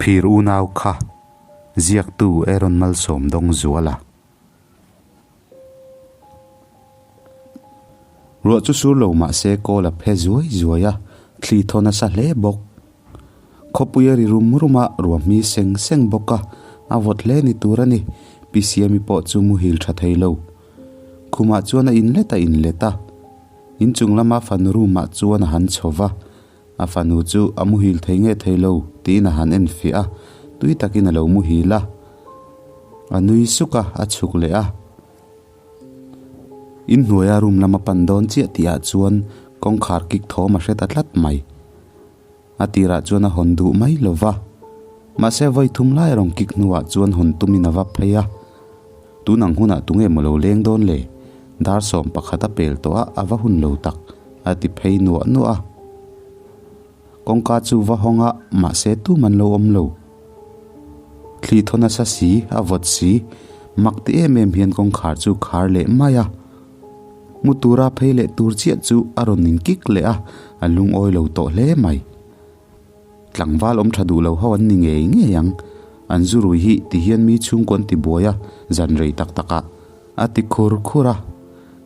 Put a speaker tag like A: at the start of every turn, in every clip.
A: Phir unau kha ziaktu Aaron Malsawm dawng zual a. Ruah chu sur lo mah se kawl a phe zuai zuai a, thli thaw nasa hle bawk. Khawpui a ri rum rum a, ruah hmi seng seng bawk a, a vawt hle ni tur a ni. Pi Siami pawh chu muhil tha thei lo. Khumah chuan a inlet a inlet a, inchung lama fanu room ah chuan a han chho va, A fanu chu a muhil thei nge thei lo tiin a han en fiah a, tui takin a lo muhil a. A nui suk a, a chhuk leh a. Inhnuaia room lama pan dawn chiah tihah chuan kawngkhar kik thawm a hre ta tlat mai. A tirah chuan a hawn duh mai lo va. Mahse vawi thum lai a rawn kik hnuah chuan hawn tumin a va phei a. Tun ang hunah tunge maw lo leng dawn le? Dar 11 a pel tawh a, a va hun lo tak, a ti phei nuah nuah a. Kawngka chu va hawng a, mahse tum an lo awm lo. Thli thaw nasa si, a vawt si, mak ti em em hian kawngkhar chu khar leh mai a. Mu tura phei leh tur chiah chu a rawn inkik leh a, a lungawi lo tawh hle mai. Tlangval awm tha duh lo ho an ni ngei ngei ang. An zu rui hi ti hian mi chhungkaw an ti buai a, zan rei tak tak ah a ti khur khur a.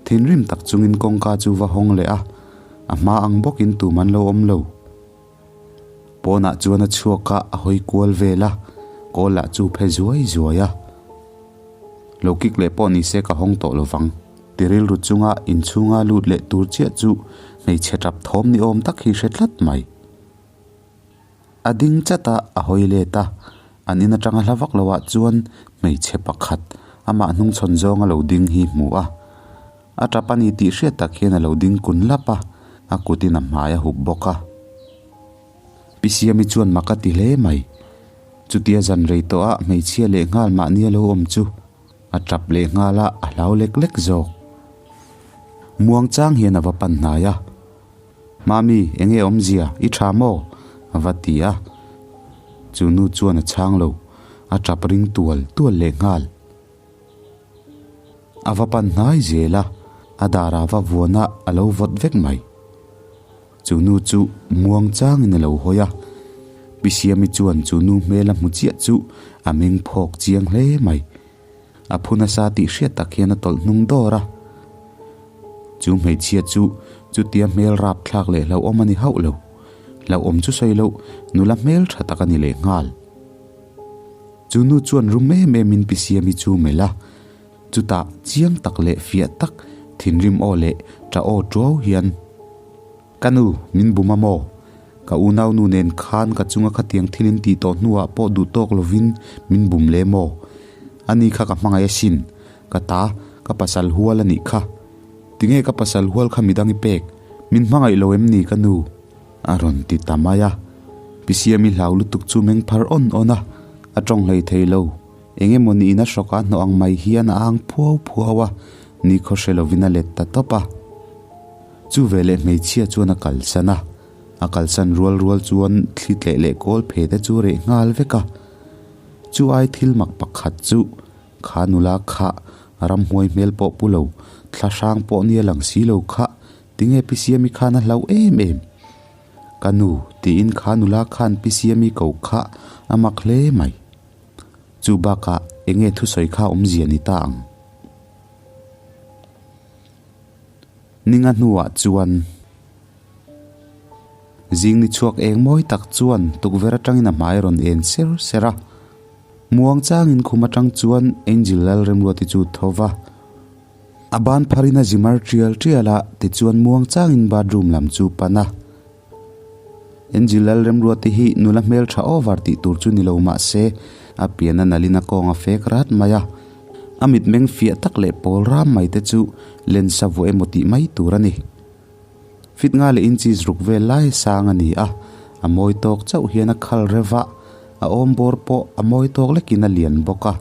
A: Thinrim tak chungin kawngka chu va hawng leh a, a hma ang bawkin tum an lo awm lo. Pawnah chuan a chhuak a, a hawi kual vel a, kawl lah chu phe zuai zuai a. Lo kik leh pawh ni se ka hawng tawh lo vang. Ti rilru chunga inchhunga lut leh tur chiah chu hmeichhe tap thawm ni awm tak hi hre tlat mai. A ding chat a, a hawi let a, an in atanga hla vak loah chuan hmeichhe pakhat amah hnungchhawn zawnga lo ding hi hmu a. A tap a ni tih hriat tak hian a lo ding kun lap a, a kutin a hmai a hup bawk a. Pi Siami chuan mak a ti hle mai. Chutia zan rei tawh a hmeichhia leh nghal mahni a lo awm chu a tap leh nghal a, a hlau lek lek zawk. Muang chang hian a va pan hnai a. Mami, enge awmzia, i tha maw? a va ti a. Chu nu chuan a chhang lo, a tap ring tual tual leh nghal. A va pan hnai zel a, a darah va vuan a, a lo vawt vek mai. Chu nu chu muang changin a lo hawi a, Pi Siami chuan chu nu hmel a hmu chiah chu a meng phawk chiang hle mai. A phu nasa tih hriat tak hian a tawlh hnung dawr a. Chu hmeichhia chu chutia hmel rap thlak leh hlauhawm a ni hauh lo. Hlauhawm chu sawi loh, nula hmel tha tak a ni leh nghal. Chu nu chuan rum em em in Pi Siami chu melh a, chutah chiang tak leh fiah tak thinrim aw leh ṭah aw ṭuau hian, Ka nu, min bum a maw? Ka unau nu nen khan ka chunga khatiang thil in tih tawh hnuah pawh duh tawk lovin min bum le maw? Ani kha ka hmangaih asin, ka ta, ka pasal hual a nih kha. Tinge ka pasal hual kha midang i pek? Min hmangaih lo em ni ka nu? A rawn ti ta mai a. Pi Siami hlau lutuk chu meng phar awn awn a, a tawng hlei thei lo. Eng emaw niin a hrawk a hnawh ang mai hian a ang phuau phuau a, nikhaw hre lovin a let ta tawp a. Chu veleh hmeichhia chuan a kalsan a, a kalsan rual rual chuan thli tleh leh kawl phe te chu reh nghal vek a. Chu ai thil mak pakhat chu kha nula kha ramhuai hmel pawh pu lo, thla hrang pawh nia lang si lo kha tinge Pi Siami khan a hlau em em? Ka nu tiin kha nula khan Pi Siami ko kha a mak hle mai. Chu bakah enge thusawi kha awmzia ni ta ang? Ninga hnuah chuan zing ni chhuak eng mawi tak chuan tukverh atangin a hmai a rawn en ser ser a. Muang changin khum atang chuan Angel Lalremruati chu tho va. A ban pharin a zi mar tial tial a, tichuan muang changin bathroom lam chu pan a. Angel Lalremruati hi nula hmeltha over tih tur chu ni lo mah se, a pian a nalhin a kawng a fek rat mai a. A mitmeng fiah tak leh pawl ram mai te chu lensa vuah emaw tih mai tur a ni. Fit nga leh inches ruk vel lai sang a ni a, a mawi tawk chauh hian a khal rev a, a awm bawr pawh a mawi tawk lekin a lian bawk a.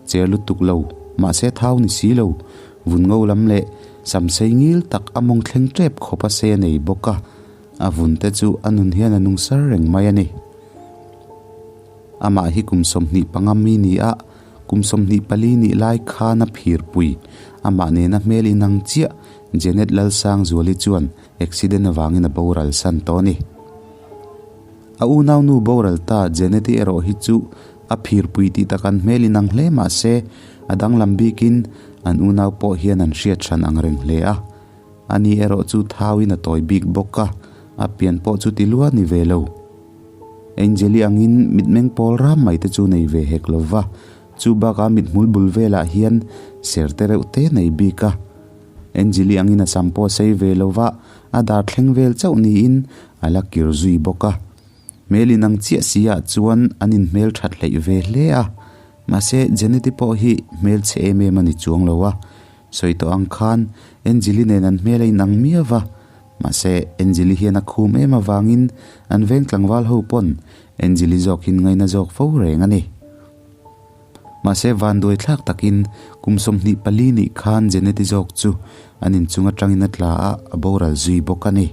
A: Cher lutuk lo, mahse thau ni si lo, vun ngo lam leh sam sei ngil tak a mawng thleng tep khawp a se a nei bawk a, a vun te chu a nun hian a nung sar reng mai a ni. Amah hi kum 25 mi ni a, Kum 24 nih lai khan a phirpui. Amah nena hmel inang chiah Janet Lalsangzuali chuan accident avangin a boral san tawh a ni. A unaunu boral ta Jeneti erawh hi chu a phirpui tih tak an hmel inang hle mah se, a danglam bikin an unau pawh hian an hriat hran ang reng hle a. Ani erawh chu thauin a tawi bik bawk a, a pian pawh chu ti lua ni ve lo. Angeli angin mitmeng pawl ram mai te chu nei ve hek lo va, chu bakah mithmul bul velah hian ser te reuh te nei bik a. Angeli angin a sam pawh a sei ve lo va, a dar thleng vel chauh niin a la kir zui bawk a. Hmel inang chiah si ah chuan an inhmel that hleih ve hle a, mahse Jeneti pawh hi hmelchhe em em a ni chuang lo a, sawi tawh ang khan Angeli nen an hmel a inang miau va, mahse Angeli hian a khum em avangin an veng tlangval ho pawn Angeli zawkin ngaina zawk fo reng a ni. Mahse vanduai thlak takin kum 24 nih khan Jeneti zawk chu an inchung atangin a tla a, a boral zui bawk a ni.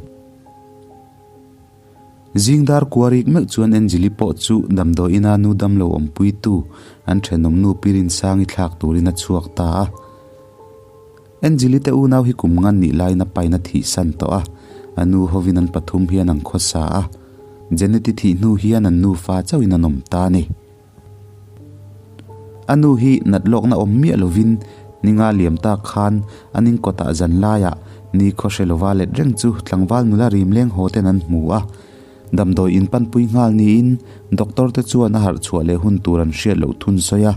A: Zing dar kuarik meuh chuan Angeli pawh chu damdawi ina nu damlo awmpuitu an thenawm nu Pi Rinsangi thlak turin a chhuak ta a. Angeli te unau hi kum ngan nih laiin a pain a thihsan tawh a, a nu hovin an pathum hian an khawsa a, Jeneti thih hnu hian an nufa chauhin an awm ta a ni. A nu hi nat lawkna awm miah lovin ninga liam tak khan a ning kawtah zan laiah ni khaw hre lova let reng chu tlangval nula rim leng haw ten an hmu a. Damdawi in panpui nghal niin doctor te chuan a harh chhuah leh hun tur an hriat loh thun sawi a.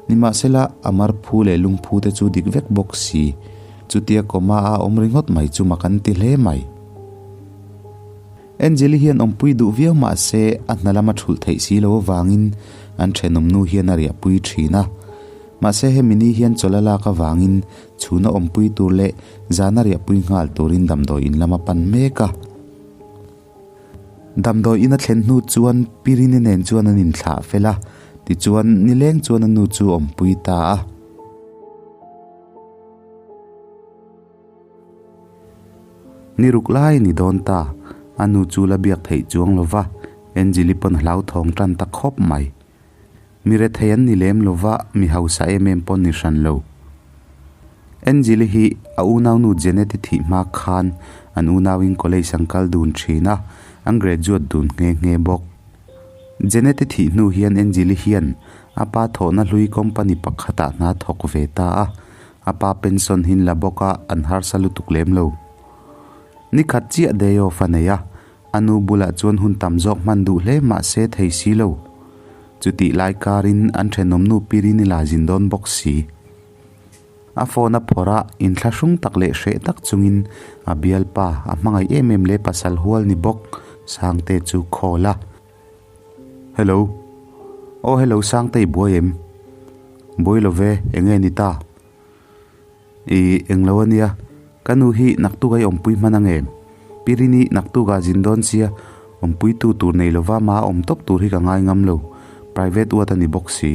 A: Nimahsela a mar phu leh lungphu te chu dik vek bawk si. Chutia coma a awm ringawt mai chu mak an ti hle mai. Angeli hian awmpui duh viau mah se a hna lama thulh theih si lo avangin an thenawm nu hian a riahpui thin a. Mahse hemi ni hian chawlh a lak avangin chhuna awmpui tur leh zana riahpui nghal turin damdawi in lam a pan mek a. Damdawi in a thlen hnu chuan Pirini nen chuan an inthlah fel a, tichuan nileng chuan a nu chu awmpui ta a. Ni ruk lai a ni dawn ta, a nu chu la biak theih chuang lo va, Angeli pawn a hlauthawng tan ta khawp mai. Mi rethei an ni lem lo va, mi hausa em em pawn ni hran lo. Angeli hi a unaunu Janet-i thih hma khan an unauin college an kal dun thin a, an graduate dun nghe nghe bawk. Janet-i thih hnu hian Angeli hian a pa thawhna hlui company pakhatah hna thawk ve ta a, A pa pension hin la bawk a, an harsa lutuk lem lo. Ni khat chiah day off a nei a, a nu bulah chuan hun tam zawk hman duh hle mah se thei si lo. Chutih lai karin an thenawm nu Pirini la zin dawn bawk si. A phone a phawrh a, inthlahrung tak leh hreh tak chungin a bialpa, a hmangaih em em leh pasal hual ni bawk Sangte chu call a. Hello. Aw hello Sangte i buai em? Buai lo ve, eng nge ni ta? Ih, eng lo a nia, ka nu hi naktuk a i awmpui hman ang em? Pirini naktuk ah zin dawn sia, awmpui tu tur nei lova ma awm tawp tur hi ka ngai ngam lo, private ward a ni bawk si.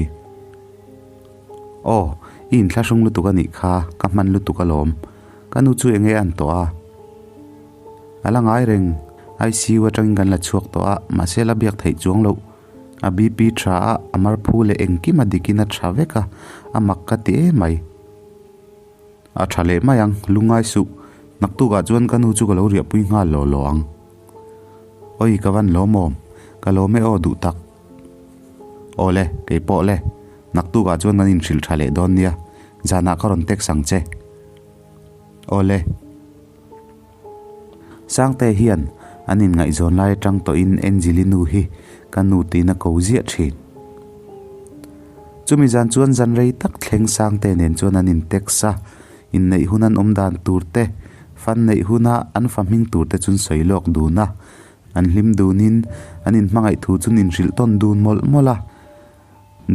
A: Aw, i inthlahrung lutuk a nih kha, ka hman lutuk alawm. Ka nu chu eng nge a an tawh a? A la ngai reng, ICU atangin kan la chhuak tawh a, mahse la biak theih chuang loh. A BP tha a, a mar phu leh engkim a dikin a tha vek a, a mak ka ti em mai. A tha leh mai ang, lungngai suh. Naktukah chuan ka nu chu ka lo riahpui nghal law law ang. Awi ka van lawmawm, ka lawm e aw duh tak. Aw le, kei pawh le, naktukah chuan kan inhrilh tha leh dawn nia, zanah ka rawn text ang che. Aw le. Sangte hian an inngaihzawn lai atang tawhin Angeli nu hi ka nu tiin a ko ziah thin. Chumi zan chuan zan rei tak thleng Sangte nen chuan an in text a, inneih hun an awm dan tur te, fan neih huna an fa hming tur te chuan sawi lawk dun a, an hlim dunin an inhmangaih thu chuan inhrilh tawn dun mawlh mawlh a.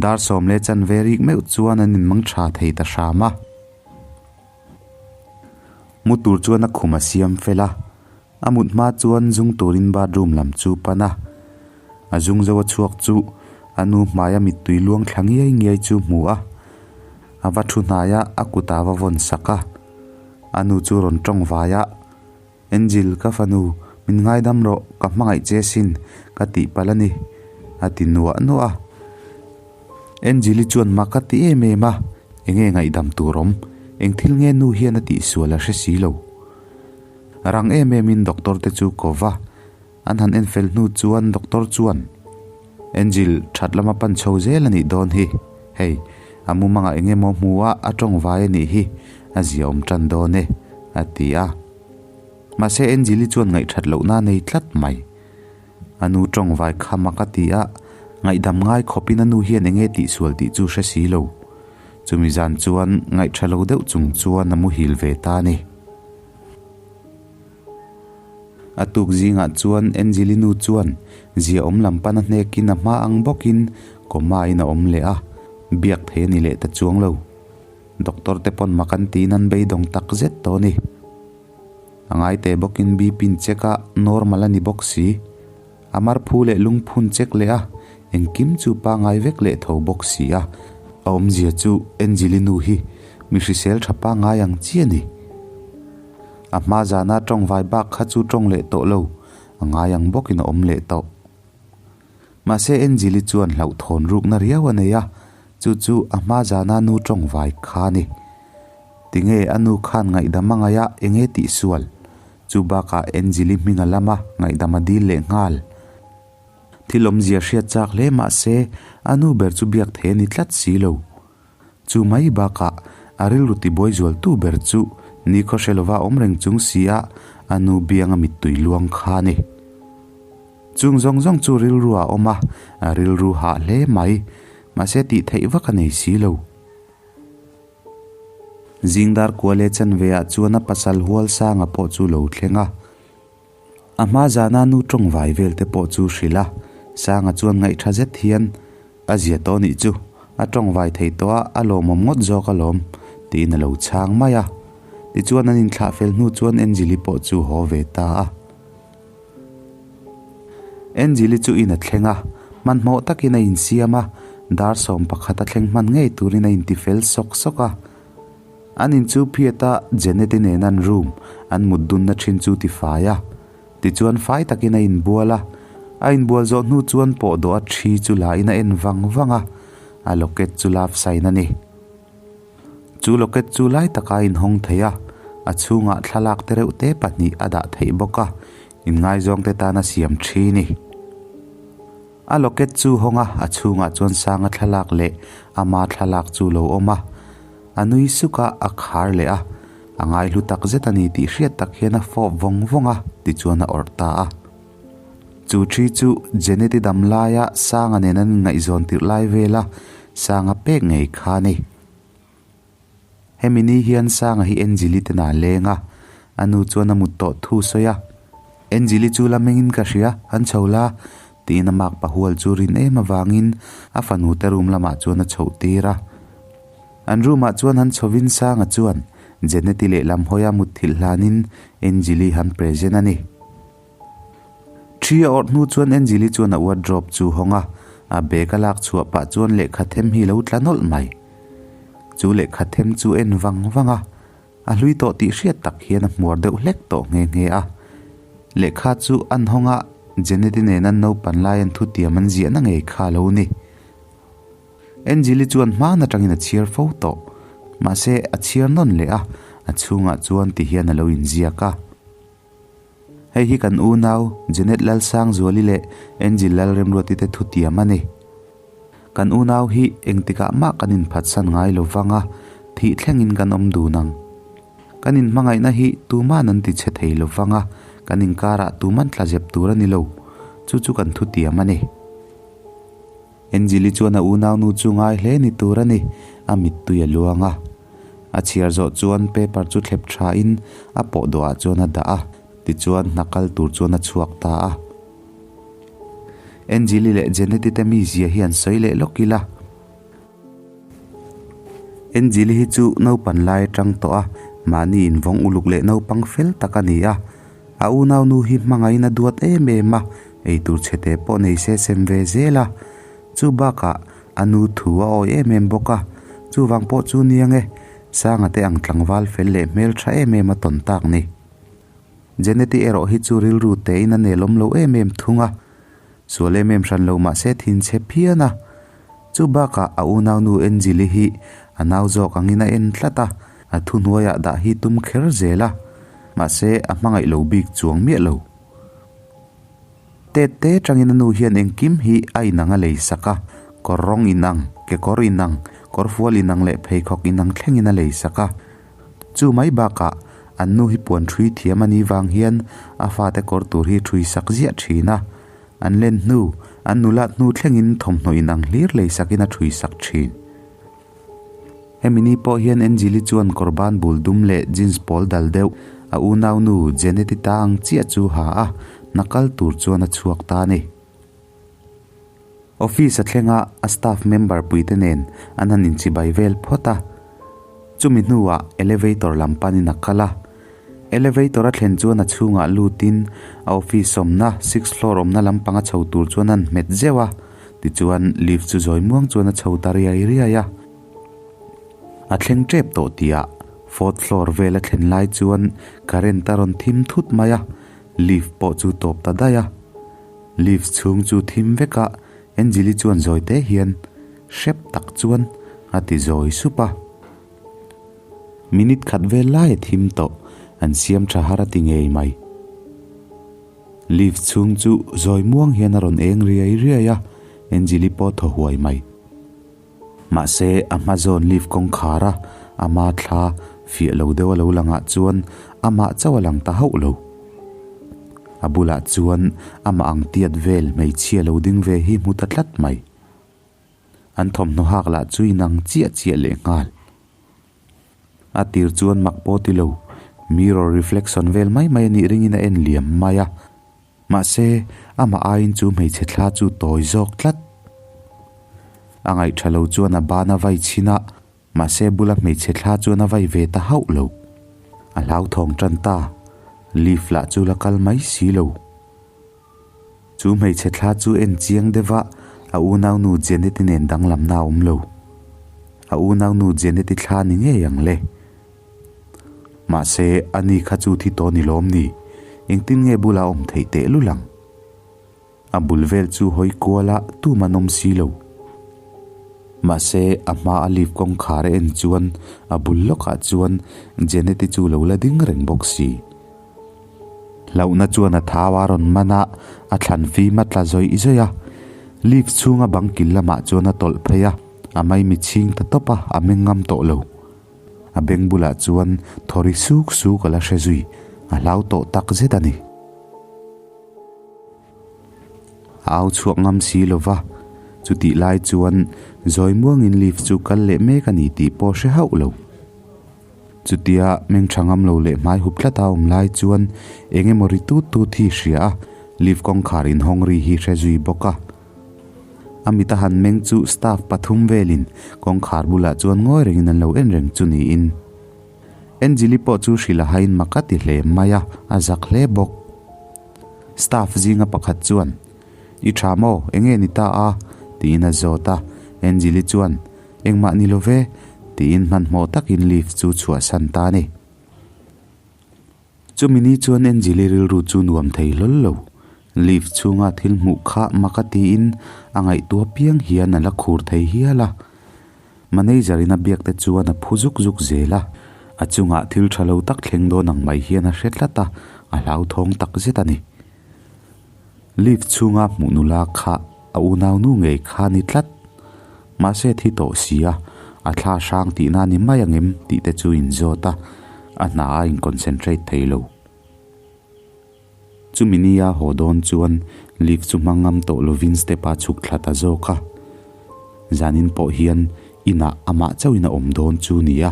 A: Dar sawm leh chanve rik meuh chuan an inmang tha thei ta hram a. Mu tur chuan a khum a siam fel a, a mut hma chuan zung turin bathroom lam chu pan a. A zung zo a chhuak chu a nu hmaia mittui luang thla ngiai ngiai chu hmu a, a va thu hnai a, a kut a va vawn sak a. A nu chu rawn tawng vai a, Angel ka fanu, min ngaidam rawh, ka hmangaih che sin, ka tih palh a ni, a ti nuah nuah a. Angel-i chuan mak a ti em em a, enge ngaihdam tur awm, eng thil nge nu hian a tihsual a hre si lo. Rang em em in doctor te chu ko va. An han en fel hnu chuan doctor chuan, Angel, that lama pan chho zel a nih dawn hi. Hei, a mumangah eng emaw hmu a, a tawng vai a nih hi, a ziaawm tan dawn e, a ti a. Mahse Angel-i chuan ngaihthat lohna a nei tlat mai. A nu tawng vai kha mak a ti a, ngaihdam ngai khawpin a nu hian eng nge tihsual tih chu hre si lo. Chumi zan chuan ngaihtha lo deuh chung chuan a muhil ve ta a ni. A tuk zingah chuan Angeli nu chuan ziaawm lam pan a hnekin a hma ang bawkin coma in a awm leh a, biak thei a ni leh ta chuang lo. Doctor te pawn mak an tiin an beidawng tak zet tawh a ni. A ngai teh bawkin BP in check a, normal a ni bawk si. A mar phu leh lungphun check leh a, engkim chu pangai vek leh tho bawk si a. A awmzia chu Angeli nu hi mi hrisel tha pangai ang chi a ni. A hma zana tawngvai bak kha chu tawng leh tawh lo, a ngai ang bawkin a awm leh tawh. Mahse Angeli chuan hlauhthawn rukna riau a nei a, chu chu a hma zana nu tawngvai kha a ni. Tinge a nu khan ngaihdam a ngaih a, enge tihsual? Chu bakah Angeli hming a lam a, ngaihdam a dil leh nghal. Thil awmzia hriat chak hle mahse a nu ber chu biak thei a ni tlat si lo. Chu mai bakah a rilru tibuai zualtu ber chu nikhaw hre lova awm reng chung si a a nu bianga mittui luang kha a ni. Chung zawng zawng chu rilru a awm a, a rilru hah hle mai. Mahse tih theih vak a nei si lo. Zingdar kual leh chanve ah chuan a pasal hual sanga pawh chu lo thleng a. A hma zana nu tawng vai vel te pawh chu hrilh a, Sanga chuan ngaihtha zet hian a zia tawh nih chu, a tawng vai thei tawh a, a lawmawm ngawt zawk alawm, tiin a lo chhang mai a. Tichuan an inthlah fel hnu chuan Angeli pawh chu haw ve ta a. Angeli chu in a thleng a, hmanhmawh takin a insiam a, dar 11 a thleng hman ngei turin a intifel sawk sawk a. An in chu phiat a, Janet-i nen an room an mut dunna thin chu ti fai a. Tichuan fai takin a inbual a, a inbual zawh hnu chuan pawh dawh a thi chu la in a en vang vang a, a locket chu love sign a ni. Chu locket chu lai taka a inhawng thei a, a chhungah thlalak te reuh te pahnih a dah theih bawk a, inngaizawng te tan a siam thi ni. A locket chu hawng a, a chhungah chuan Sanga thlalak leh ama thlalak chu lo awm a. A nui suk a, a khar leh a. A ngaihlu tak zet a ni tih hriat tak hian a fawp vawng vawng a, tichuan a awrh ta a. Chu thi chu Janet-i dam laia Sanga nen an inngaihzawn tirh lai vela Sanga pek ngei kha a ni. Hemi ni hian Sanga hi Angeli te hna leng a, a nu chuan a mut tawh thu sawi a. Angeli chu la mengin ka hria, an chho la, tiin a mak pahual chu rin em avangin a fanu te room lamah chuan a chhoh tir a. An room ah chuan han chhovin Sanga chuan Janet-i lehlam hawia mutthilh hlanin Angeli han present a ni. Thi a awrh hnu chuan Angeli chuan a wardrobe chu hawng a, a bag a lak chhuah pah chuan lehkha them hi lo tla nawlh mai. Chu lehkha them chu en vang vang a, a hlui tawh tih hriat tak hian a hmuar deuh hlek tawh nghe nghe a. Lehkha chu an hawng a, Janet-i nen an naupan lai an thutiam an ziahna ngei kha a lo ni. Angeli chuan hman atangin a chhiar fo tawh. Mahse, a chhiar nawn leh a, a chhungah chuan ti hian a lo inziak a. Hei hi kan unau Janet Lalsangzuali leh Angel Lalremruati te thutiam a ni. Kan unau hi engtikah mah kan inphatsan ngai lo vang a, thih thlengin kan awm dun ang. Kan inhmangaihna hi tuman an ti chhe thei lo vang a, kan inkarah tuman tla zep tur a ni lo. Chu chu kan thutiam a ni. Angel-i chuan a unaunu chu ngai hle ni tur a ni, a mittui a luang a. A chhiar zawh chuan paper chu thlep tha in a pawh dawhah chuan a dah a, tichuan hna kal tur chuan a chhuak ta a. Angel-i leh Janet-i te mizia hi an sawi leh lawk ila. Angel-i hi chu naupan lai atang tawh a, mahni invawng uluk leh naupang fel tak a ni a. A unaunu hi hmangaihna duat em em a, eitur chhete pawh nei se sem ve zel a. Chu bakah a nu thu a awi em em bawk a, chuvang pawh chu nia nge, Sanga te ang tlangval fel leh hmel tha em em a tawn tak ni. Janet-i erawh hi chu rilru tein a nelawm lo em em thung a, sual em em hran lo mahse thinchhe phian a. Chu bakah a unaunu Angel-i hi a nau zawk angin a en tlat a, a thuhnuaiah dah hi tum kher zel a, mahse a hmangaih lo bik chuang miah lo. Tet te tangin a nu hian engkim hi a inang a lei sak a, kawr rawng inang, kekawr inang, kawr fual inang leh pheikhawk inang thlengin a lei sak a. Chu mai bakah an nu hi puan ṭhui thiam a nih vang hian a fate kawr tur hi ṭhui sak ziah ṭhin a. An len hnu, an nulat hnu thlengin thawmhnaw inang hlir lei sakin a ṭhui sak ṭhin. Hemi ni pawh hian Angeli chuan kawr ban bul dum leh jeans pawl dal deuh a unaunu Janet-i ta ang chiah chu ha a, hna kal tur chuan a chhuak ta a ni. Office a thleng a, a staff member puite nen an han inchibai vel phawt a. Chumi hnuah elevator lam panin a kal a. Elevator a thlen chuan a chhungah lutin a office awmna sixth floor awmna lampang a chho tur chuan a han hmet zeuh a. Tichuan lift chu zawi muang chuan a chho ta riai riai a. A thleng tep tawh tihah fourth floor vel a thlen lai chuan current a rawn thim thut mai a, lift pawh chu tawp ta daih a. Lift chhung chu thim vek a, Angeli chuan zawi te hian hrep tak chuan a ti zawi sup a. Minute khat vel lai a thim tawh, an siam tha har a ti ngei mai. Lift chhung chu zawi muang hian a rawn eng riai riai a, Angeli pawh thaw huai mai. Mahse, a hma zawn lift kawngkhar a, ama thla fiah lo deuh a lo langah chuan amah chauh a lang ta hauh lo. A bulah chuan amah ang tiat vel hmeichhia lo ding ve hi hmu ta tlat mai. An thawmhnaw hak lah chu inang chiah chiah lehnghal. A tir chuan mak pawh ti lo, mirror reflection vel mai mai a nih ringin a en liam mai a. Mahse, amah aiin chu hmeichhe thla chu tawi zawk tlat. A ngaihtha lo chuan a ban a vai chhin a, mahse bula hmeichhe thla chuan a vai ve ta hauh lo. A hlauthawng tan ta, lift lah chu la kal mai si lo. Chu hmeichhe thla chu en chiang deuh a, a unaunu Janet-i nen danglamna a awm lo. A unaunu Janet-i thla ni ngei ang le. Mahse, ani kha chu thi tawh ni lawm ni? Engtin nge bulah a awm theih tehlul ang? A bul vel chu hawi kual a, tum an awm si lo. Mahse, a hma a lift kawngkhar a en chuan a bul lawkah chuan Janet-i chu lo la ding reng bawk si. Hlauhna chuan a thau a rawn man a, a thlan fim a tla zawih zawih a. Lift chhunga bang kil lamah chuan a tawlh phei a, a maimi chhing ta tawp a, a meng ngam tawh lo. A beng bulah chuan thaw ri suk suk a la hre zui, a hlau tawh tak zet a ni. A au chhuak ngam si lo va, chutih lai chuan zawi muangin lift chu kal leh mek a ni tih pawh hre hauh lo. Chutia meng tha ngam lo leh hmai hup tlat a awm lai chuan eng emaw ri tut tut hi hria a, lift kawngkhar inhawng ri hi hre zui bawk a. A mit a han meng chu staff pathum velin kawngkhar bulah chuan ngawi rengin an lo en reng chu niin. Angeli pawh chu hrilh a hain mak a ti hle mai a, a zak hle bawk. Staff zinga pakhat chuan, I tha maw? Enge ni ta a? tiin a zawt a, Angeli chuan, Engmah ni lo ve, tiin hmanhmawh takin lift chu chhuahsan ta a ni. Chumi ni chuan Angeli rilru chu nuam thei hlawl lo. Lift chhunga thil hmuh kha mak a tiin a ngaihtuah piang hian a la khur thei hial a. Manager in a biak te chuan a phu zuk zuk zel a, a chungah thil tha lo tak thleng dawn ang mai hian a hre tlat a, a hlauthawng tak zet a ni. Lift chhunga hmuh nula kha a unaunu ngei kha a ni tlat. Mahse thi tawh si a, a thla hrang tihna a ni mai ang em tih te chu inzawt a, a hna a in concentrate thei lo. Chumi nia haw dawn chuan lift chu hmang ngam tawh lovin step a chhuk thla ta zawk a. Zanin pawh hian inah amah chauhin a awm dawn chu nia,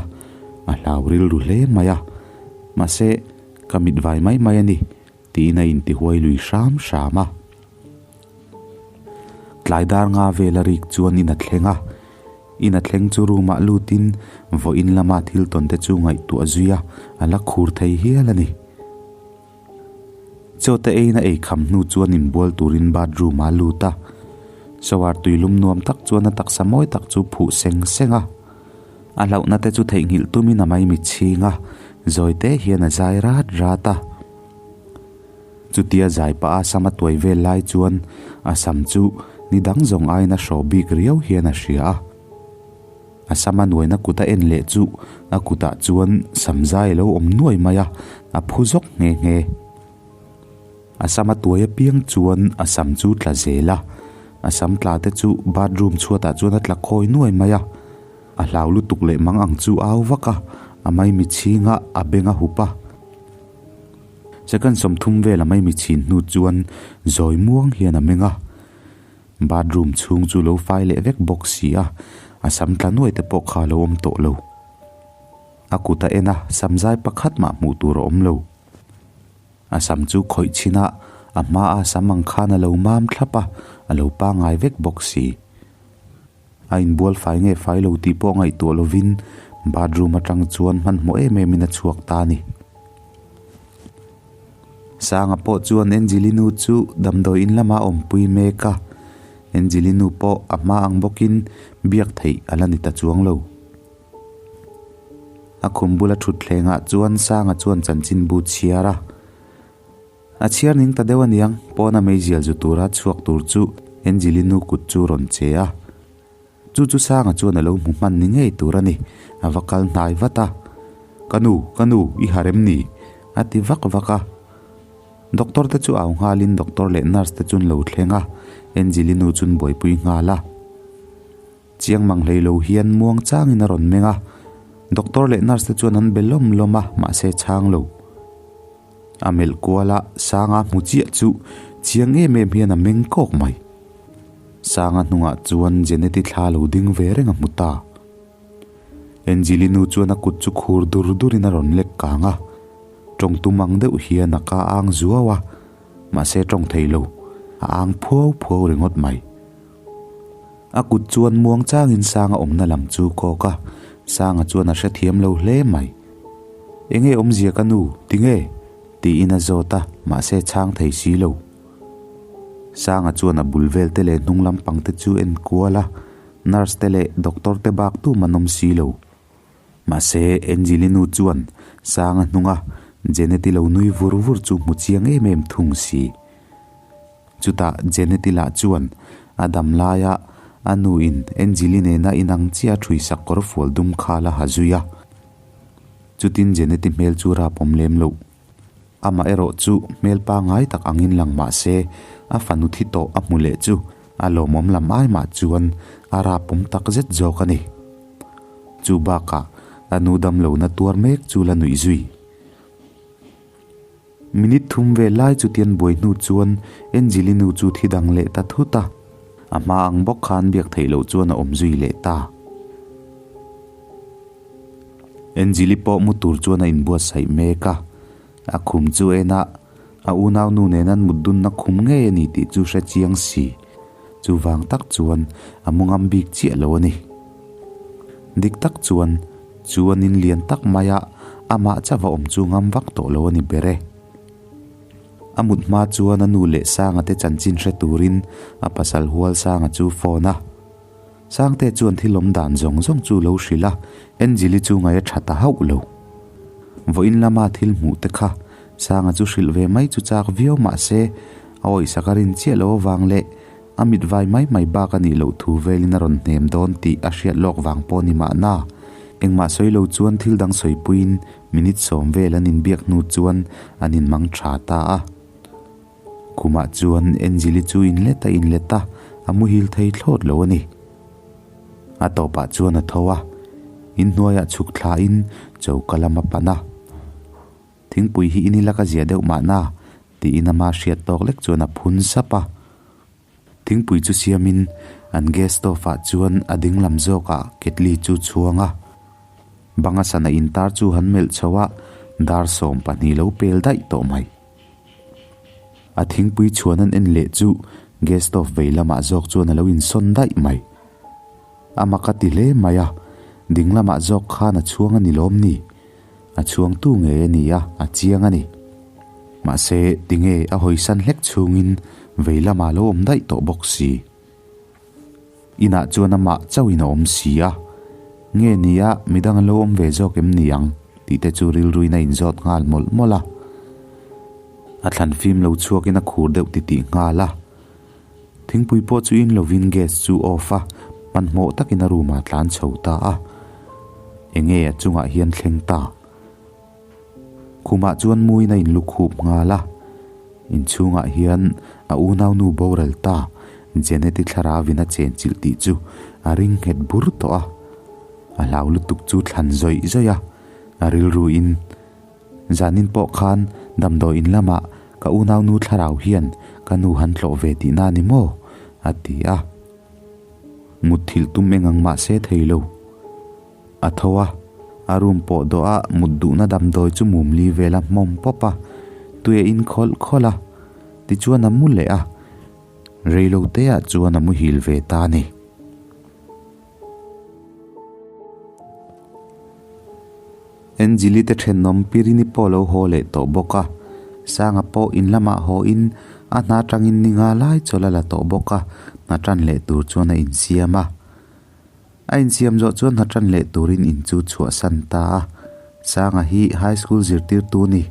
A: a hlau rilru hle mai a. Mahse, ka mit vai mai mai a ni, tiin a intihuai lui hram hram a. Tlai dar nga vel a rik chuan in a thleng a, in a thleng chu room ah lutin vawiin lama thil tawn te chu ngaihtuah zui a, a la khur thei hial a ni. Chaw te eiin a ei kham hnu chuan inbual turin bathroom ah a lut a, shower tui lum nuam tak chuan a taksa mawi tak chu phuh seng seng a, a hlauhna te chu theihnghilh tumin a maimi chhing a, zawi te hian a zai rat rat a. Chutia zai pah a sam a tuai vel lai chuan a sam chu ni dang zawng aiin a hraw bik riau hian a hria a. A sam a nuaina kut a en leh chu a kutah chuan sam zai a lo awm nuai mai a, a phu zawk nghe nghe. A sam a tuai apiang chuan a sam chu tla zel a, a sam tla te chu bathroom chhuatah chuan a tla khawi nuai mai a. A hlau lutuk leh mang ang chu au vak a, a maimi chhing a, a beng a hup a. Second 30 vel a maimi chhin hnu chuan zawi muang hian a meng a. Bathroom chhung chu lo fai leh vek bawk si a, a sam tla nuai te pawh kha a lo awm tawh lo. A kut a en a, sam zai pakhat mah hmuh tur a awm lo. A sam chu khawih chhin a, a hmaa sam ang khan a lo mam thlap a, a lo pangngai vek bawk si. A inbual fai nge fai lo tih pawh ngaihtuah lovin bathroom atang chuan hmanhmawh em em in a chhuak ta a ni. Sanga pawh chuan Anjali nu chu damdawi in lamah a awmpui mek a, Anjali nu pawh a hma ang bawkin biak theih a la ni ta chuang lo. A khum bula thutthlengah chuan Sanga chuan chanchinbu chhiar a. A chhiar ning ta deuh aniang, pawna meizial zu tura chhuak tur chu Anjali nu kut chu rawn che a. Chu chu Sanga chuan a lo hmu hman ni ngei tur a ni, a va kal hnai vat a. Ka nu, ka nu, i harh em ni? a ti vak vak a. Doctor te chu au nghalin doctor leh nurse te chuan lo thleng a, Anjali nu chuan buaipui nghal a. Chiang mang hlei lo hian muang changin a rawn meng a, doctor leh nurse te chuan an be lawm lawm a, mahse chhang lo. A melh kual a, Sanga hmu chiah chu chiang em em hian a meng kawk mai. Sanga hnungah chuan Jeneti thla lo ding ve reng a hmu ta. Anjali nu chuan a kut chu khur dur durin a rawn lek kang a, tawng tum ang deuh hian a ka ang zuau a, mahse tawng thei lo, a ang phuau phuau ringawt mai. A kut chuan muang changin Sanga awmna lam chu kawk a, Sanga chuan a hrethiam lo hle mai. Enge awmzia ka nu, tinge? tiin a zawt a, mahse chhang thei si lo. Sanga chuan a bul vel te leh hnung lampang te chu en kual a, nurse te leh doctor te bak tum an awm si lo. Mahse Anjali nu chuan Sanga hnunga Jeneti lo nui vur vur chu hmu chiang em em thung si. Chutah Jeneti lah chuan a dam laia a nu in Anjali nena inang chiah a ṭhui sak kawr fual dum kha la ha zui a. Chutin Jeneti hmel chu rap awm lem loh. Amah erawh chu hmel pangngai tak angin lang mah se a fanu thi tawh a hmu leh chu a lawmawm lam ai mah chuan a rap awm tak zet zawk a ni. Chu bakah a nu damlohna tuar mek chu la nuih zui. Minute thum vel lai chutian buai hnu chuan Anjali nu chu thi dang leh ta thut a, a hma ang bawk khan biak theih loh chuan a awm zui leh ta. Anjali pawh mu tur chuan a inbuatsaih mek a, a khum chu en a, a unau nu nen an mut dunna khum ngei a ni tih chu hre chiang si. Chuvang tak chuan a mu ngam bik chiah lo a ni. Dik tak chuan chu an in lian tak mai a, amah chauh a awm chu ngam vak tawh lo a ni ber e. A mut hma chuan a nu leh Sanga te chanchin hre turin a pasal hual Sanga chu phone a. Sangte chuan thil awm dan zawng zawng chu lo hrilh a, Angeli chu ngaih a tha ta hauh lo. Vawiin lama thil hmuh te kha Sanga chu hrilh ve mai chu chak viau mah se, a awihsak a rin chiah lo avang leh a mit vai mai mai bak a nih loh thu velin a rawn hnem dawn tih a hriat lawk vang pawh ni mahna. Engmah sawi lo chuan thil dang sawipuiin minute 10 vel an inbiak hnu chuan an inmang tha ta a. Khumah chuan Angeli chu inlet a inlet a, a muhil thei thlawt lo a ni. A tawpah chuan a tho a, inhnuaiah chhuk thlain choka lam a pan a. Thingpui hi in ila ka zia deuh mahna tiin ama hriat tawk lek chuan a phun sap a. Thingpui chu siamin an gas stove ah chuan a ding lam zawkah ketli chu chhuang a. Banga sana intar chu han melh chho a, dar 12 lo pel daih tawh mai. A thingpui chhuan an en leh chu gas stove vei lamah zawk chuan a lo insawn daih mai. A mak a ti hle mai a, ding lamah zawk khan a chhuang a ni lawm ni? A chhuangtu ngei a ni a, a chiang a ni. Mahse, tinge a hawisan hlek chhungin vei lamah a lo awm daih tawh bawk si. Inah chuan amah chauhin a awm si a, nge ni a midang an lo awm ve zawk em ni ang tih te chu rilruin a inzawt nghal mawlh mawlh a. A thlan fim lo chhuakin a khur deuh titih nghal a. Thingpui pawh chu in lovin gas chu off a, hmanhmawh takin a room ah tlan chho ta a. Enge a chungah hian thleng ta. Khumah chuan muin a inlukhup nghal a. Inchhungah hian a unaunu boral ta Janet-i thlarauin a chenchilh tih chu a ring nghet bur tawh a. A hlau lutuk chu thlan zawih zawih a, a rilruin, Zanin pawh khan damdawi in lamah ka unaunu thlarau hian ka nu han tlawh ve tihna a ni maw? a ti a. Mutthilh tum eng ang mahse thei lo. A tho a, a room pawh dawh a mut duhna damdawi chu mumli vel a hmawm pawp a, tui a in khawlh khawlh a, tichuan a mu leh a, reiloteah chuan a muhil ve ta a ni. Anjali te thenawm Pirini pawh lo haw leh tawh bawk a, Sanga pawh in lamah haw in a hna tangin ni nga lai chawlh a la tawh bawk a, hna tan leh tur chuan a insiam a. A insiam zawh chuan hna tan leh turin in chu chhuahsan ta a, Sanga hi high school zirtirtu a ni.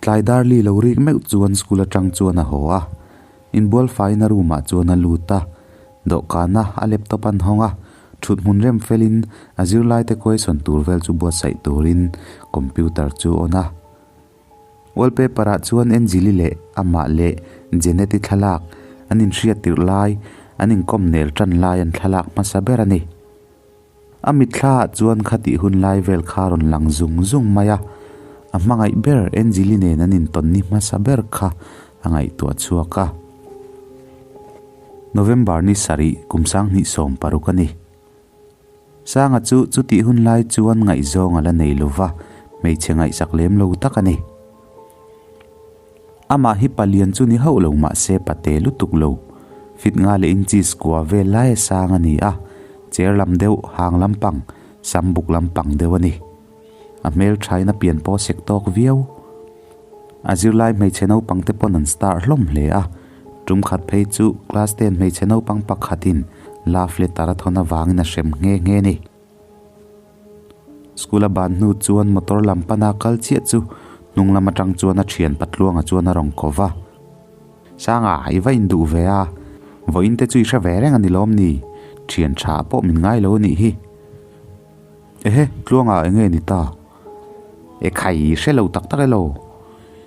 A: Tlai Darli lo rik meuh chuan school atang chuan a haw a, inbual faina room ah chuan a lut a, dawhkana a laptop an hawng a, thut hmun rem felin a zirlaite question tur vel chu buatsaih turin computer chu on a. Wallpaper ah chuan Anjali leh amah leh Janet-i thlalak an inhriat tirh lai, an inkawm nel tan lai an thlalak hmasa ber a ni. A mitthla ah chuan khatih hun lai vel kha rawn lang zung zung mai a, a hmangaih ber Anjali nen an intawn ni hmasa ber kha a ngaihtuah chhuak a. November ni sarih kum 2016 a ni. Sanga chu chutih hun lai chuan ngaihzawng a la nei lo va, hmeichhe ngaihsak lem lo tak a ni. Amah hi palian chu ni hauh lo mahse pate lutuk lo. Fit nga leh inches kua vel lai a sang a ni a, chair lam deuh, hang lampang, sam buk lampang deuh a ni. A hmel thain a pian pawh sek tawk viau. A zirlai hmeichhe naupang te pawn an star hlawm hle a, tum khat phei chu class ten hmeichhe naupang pakhatin love letter a thawn avangin a hrem nghe nghe a ni. School a ban hnu chuan motor lam pana kal chiah chu hnung lam atang chuan a thian patluanga chuan a rawn ko va. Sanga, i va induh ve a, vawiin te chu i hre ve reng a ni lawm ni? Thian tha pawh min ngai lo a nih hi. Ehe, Tluanga eng nge ni ta? E khai, i hre lo tak tak elo?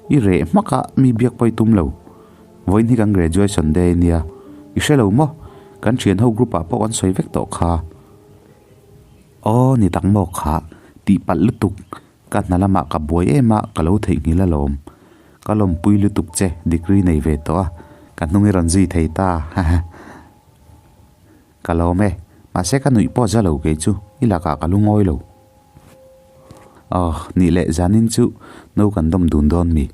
A: I reh hmak a, mi biak pawh i tum lo. Vawiin hi kan graduation day a nia, i hre lo maw? Kan thian ho group ah pawh kan sawi vek tawh kha. Aw ni tak maw kha, tih palh lutuk, ka hna lamah ka buai em a, ka lo theihnghilh alawm. Ka lawmpui lutuk che, degree nei ve tawh a, ka hnung i rawn zui thei ta, haha. Ka lawm e, mahse ka nuih pawh za lo kei chu, i lakah ka lungawi lo. Aw, nih leh zanin chu no kan dawm dun dawn mi,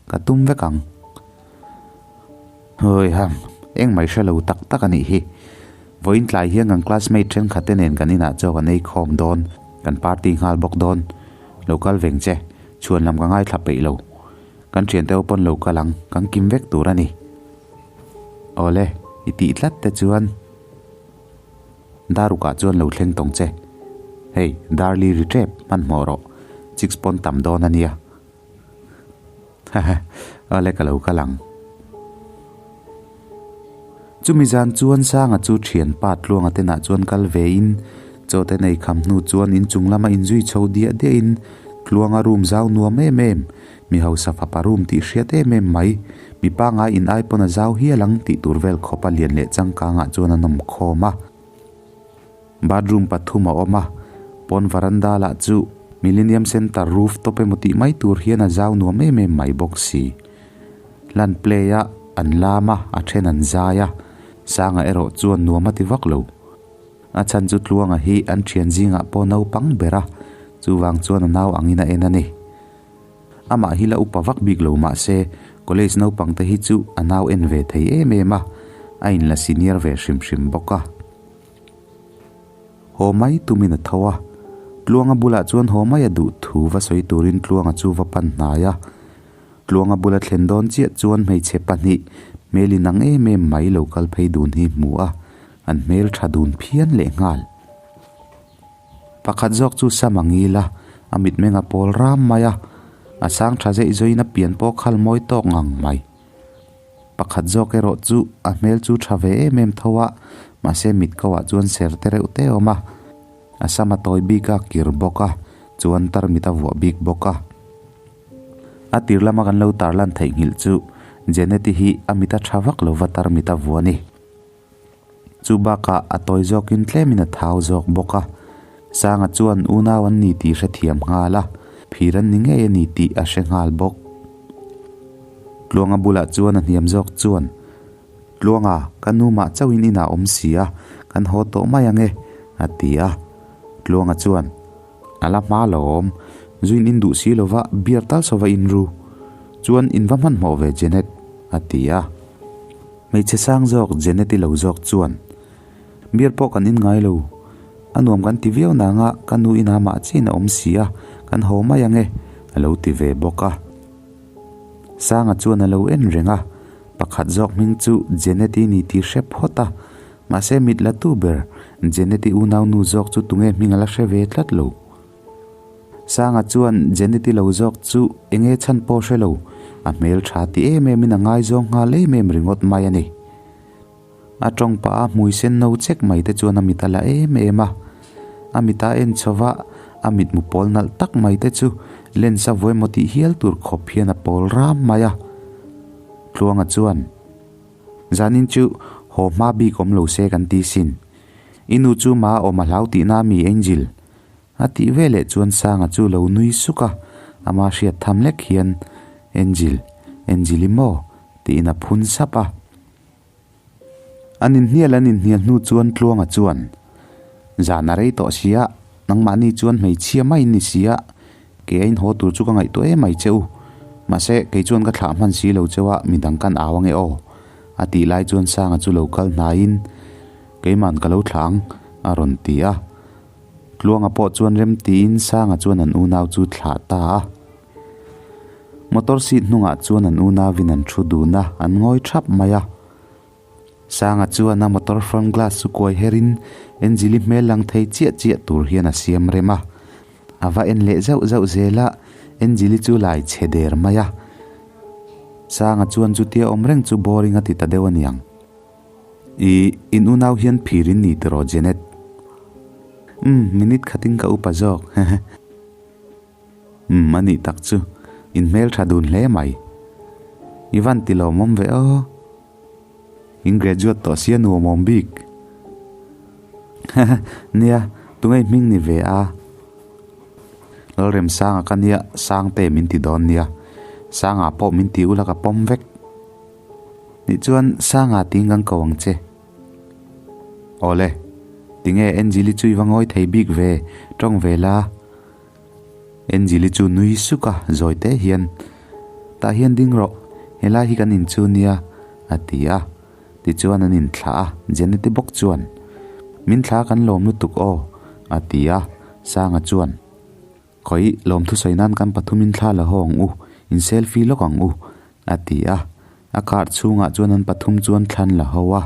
A: ka tum vek ang. Hawiha, engmah i hre lo tak tak a nih hi. Vawiin tlai hian kan classmate thenkhat te nen kan inah chaw kan ei khawm dawn, kan party nghal bawk dawn. Lo kal veng che, chhuan lam ka ngaithla peih lo. Kan thiante ho pawn lo kal ang, kan kim vek tur a ni. Awle, i tih tlat te chuan Darukah chuan lo thleng tawng che. Hei, Darli ri tep, hmanhmawh rawh, chicks pawn tam dawn a nia. Haha, awle ka lo kal ang. Chumi zan chuan Sanga chu thianpa Tluanga tenah chuan kal vein, chaw te nei kham hnu chuan inchung lama inzui chho diah diahin Tluanga room zau nuam em em, mi hausa fapa room tih hriat em em mai, mi pangai in ai pawn a zau hial ang tih tur vel khawpa lian leh changkangah chuan an awm khawm a. Bathroom pathum a awm a, pawn varanda lah chu Millennium Centre roof top emaw tih mai tur hian a zau nuam em em mai bawk si. Hlan play a an lam a, a then an zai a, Sanga erawh chuan nuam a ti vak lo. A chhan chu Tluanga hi an thian zingah pawh naupang ber a, chuvang chuan a nau angin a en a ni. Amah hi la upa vak bik lo mahse college naupang te hi chu a nau en ve thei em em a, a inla senior ve hrim hrim bawk a. Haw mai tumin a tho a, Tluanga bulah chuan haw mai a duh thu va sawi turin Tluanga chu va pan hnai a. Tluanga bula thlen dawn chiah chuan hmeichhe pahnih hmel inang em em mai lo kal phei dun hi hmu a, an hmel tha dun phian lehnghal. Pakhat zawk chu sam a ngil a, a mitmeng a pawl ram mai a, a sang tha zeih zawiin a pian pawh khal mawi tawk ngang mai. Pakhat zawk erawh chu a hmel chu tha ve em em tho a, mahse mit ko ah chuan ser te reuh te a awm a, a sam a tawi bik a kir bawk a, chuan tarmit a vuah bik bawk a. A tir lama kan lo tarlan theihnghilh chu Janet-i hi a mit a tha vak lova tarmit a vuah a ni. Chu bakah a tawi zawkin tlemin a thau zawk bawk a. Sanga chuan unau an ni tih hrethiam nghal a, phir an ni ngei a ni tih a hre nghal bawk. Tluanga bulah chuan a hniam zawk chuan, Tluanga, ka nu mah chauhin inah awm si a, kan haw tawh mai ang e, a ti a. Tluanga chuan, A la hma lo awm, zuin in duh si lova beer tal sova in ru. Chuan in va hmanhmawh ve Janet, a ti a. Hmeichhe sang zawk Janet-i lo zawk chuan, Beer pawh kan in ngai lo. A nuam kan ti viau nanga ka nu inah mah chiin a awm si a, kan haw mai ang e, a lo ti ve bawk a. Sanga chuan a lo en reng a, pakhat zawk hming chu Janet-i ni tih hre phawt a, mahse mit la tu ber Janet-i unaunu zawk chu tunge hming a la hre ve tlat lo. Sanga chuan Janet-i lo zawk chu enge chhan pawh hre lo, a hmel tha ti em em in a ngaizawng nghal em em ringawt mai a ni. A tawng pah a hmui sen no chek mai te chuan a mit a la em em a, a mit a en chho va, a mitmu pawl nalh tak mai te chu lens a vuai maw tih hial tur khawp hian a pawl ram mai a. Tluanga chuan, Zanin chu haw hma bik awm lo se kan ti sin. I nu chu ma awm a hlau tihna mi Angel? A tih veleh chuan Sanga chu lo nui suk a, ama hriat tham lek hian, Angel, Angel i maw? tiin a phun sap a. An inhnial an inhnial hnu chuan Tluanga chuan, Zan a rei tawh sia, nangmahni chuan hmeichhia mai in ni sia, kei a inhaw tur chu ka ngaihtuah em mai che u. Mahse, kei chuan ka thlah hman si lo cheu a, midang kan au ange aw. A tih lai chuan Sanga chu lo kal hnaiin, Keiman ka lo thlah ang, a rawn ti a. Tluanga pawh chuan rem tiin Sanga chuan an unau chu thlah ta a. Motor seat hnungah chuan an unauin an thu dun a, an ngawi thap mai a. Sanga chuan a motor front glass chu kuai herin Angeli hmel lang thei chiah chiah tur hian a siam rem a. A va en leh zauh zauh zel a, Angeli chu lai chhe der mai a. Sanga chuan chutia awm reng chu boring a ti ta deuh aniang. I in unau hian phir in ni tiraw Janet? Umm, minute khatin ka upa zawk, hehe. Umm, a nih tak chu, in hmel tha dun hle mai. I van ti lawmawm ve aw. In graduate tawh sia nuamawm bik. Hehe, nia, tunge hming ni ve a? Lalremsanga ka nia, Sangte min ti dawn nia. Sanga pawh min ti ula ka pawm vek. Nih chuan Sanga tiin kan ko ang che. Awle, tinge Angeli chu i va ngawi thei bik ve, tawng ve la. Angeli chu nui suk a, zawi te hian, Tah hian ding rawh, helai hi kan in chu nia, a ti a. Tichuan an inthlah a, Jeneti bawk chuan, Min thla kan lawm lutuk aw, a ti a, Sanga chuan, Khawi, lawmthu sawi nan kan pathumin thla la haw ang u, in selfie lawk ang u, a ti a. A car chhungah chuan an pathum chuan thlan la ho a.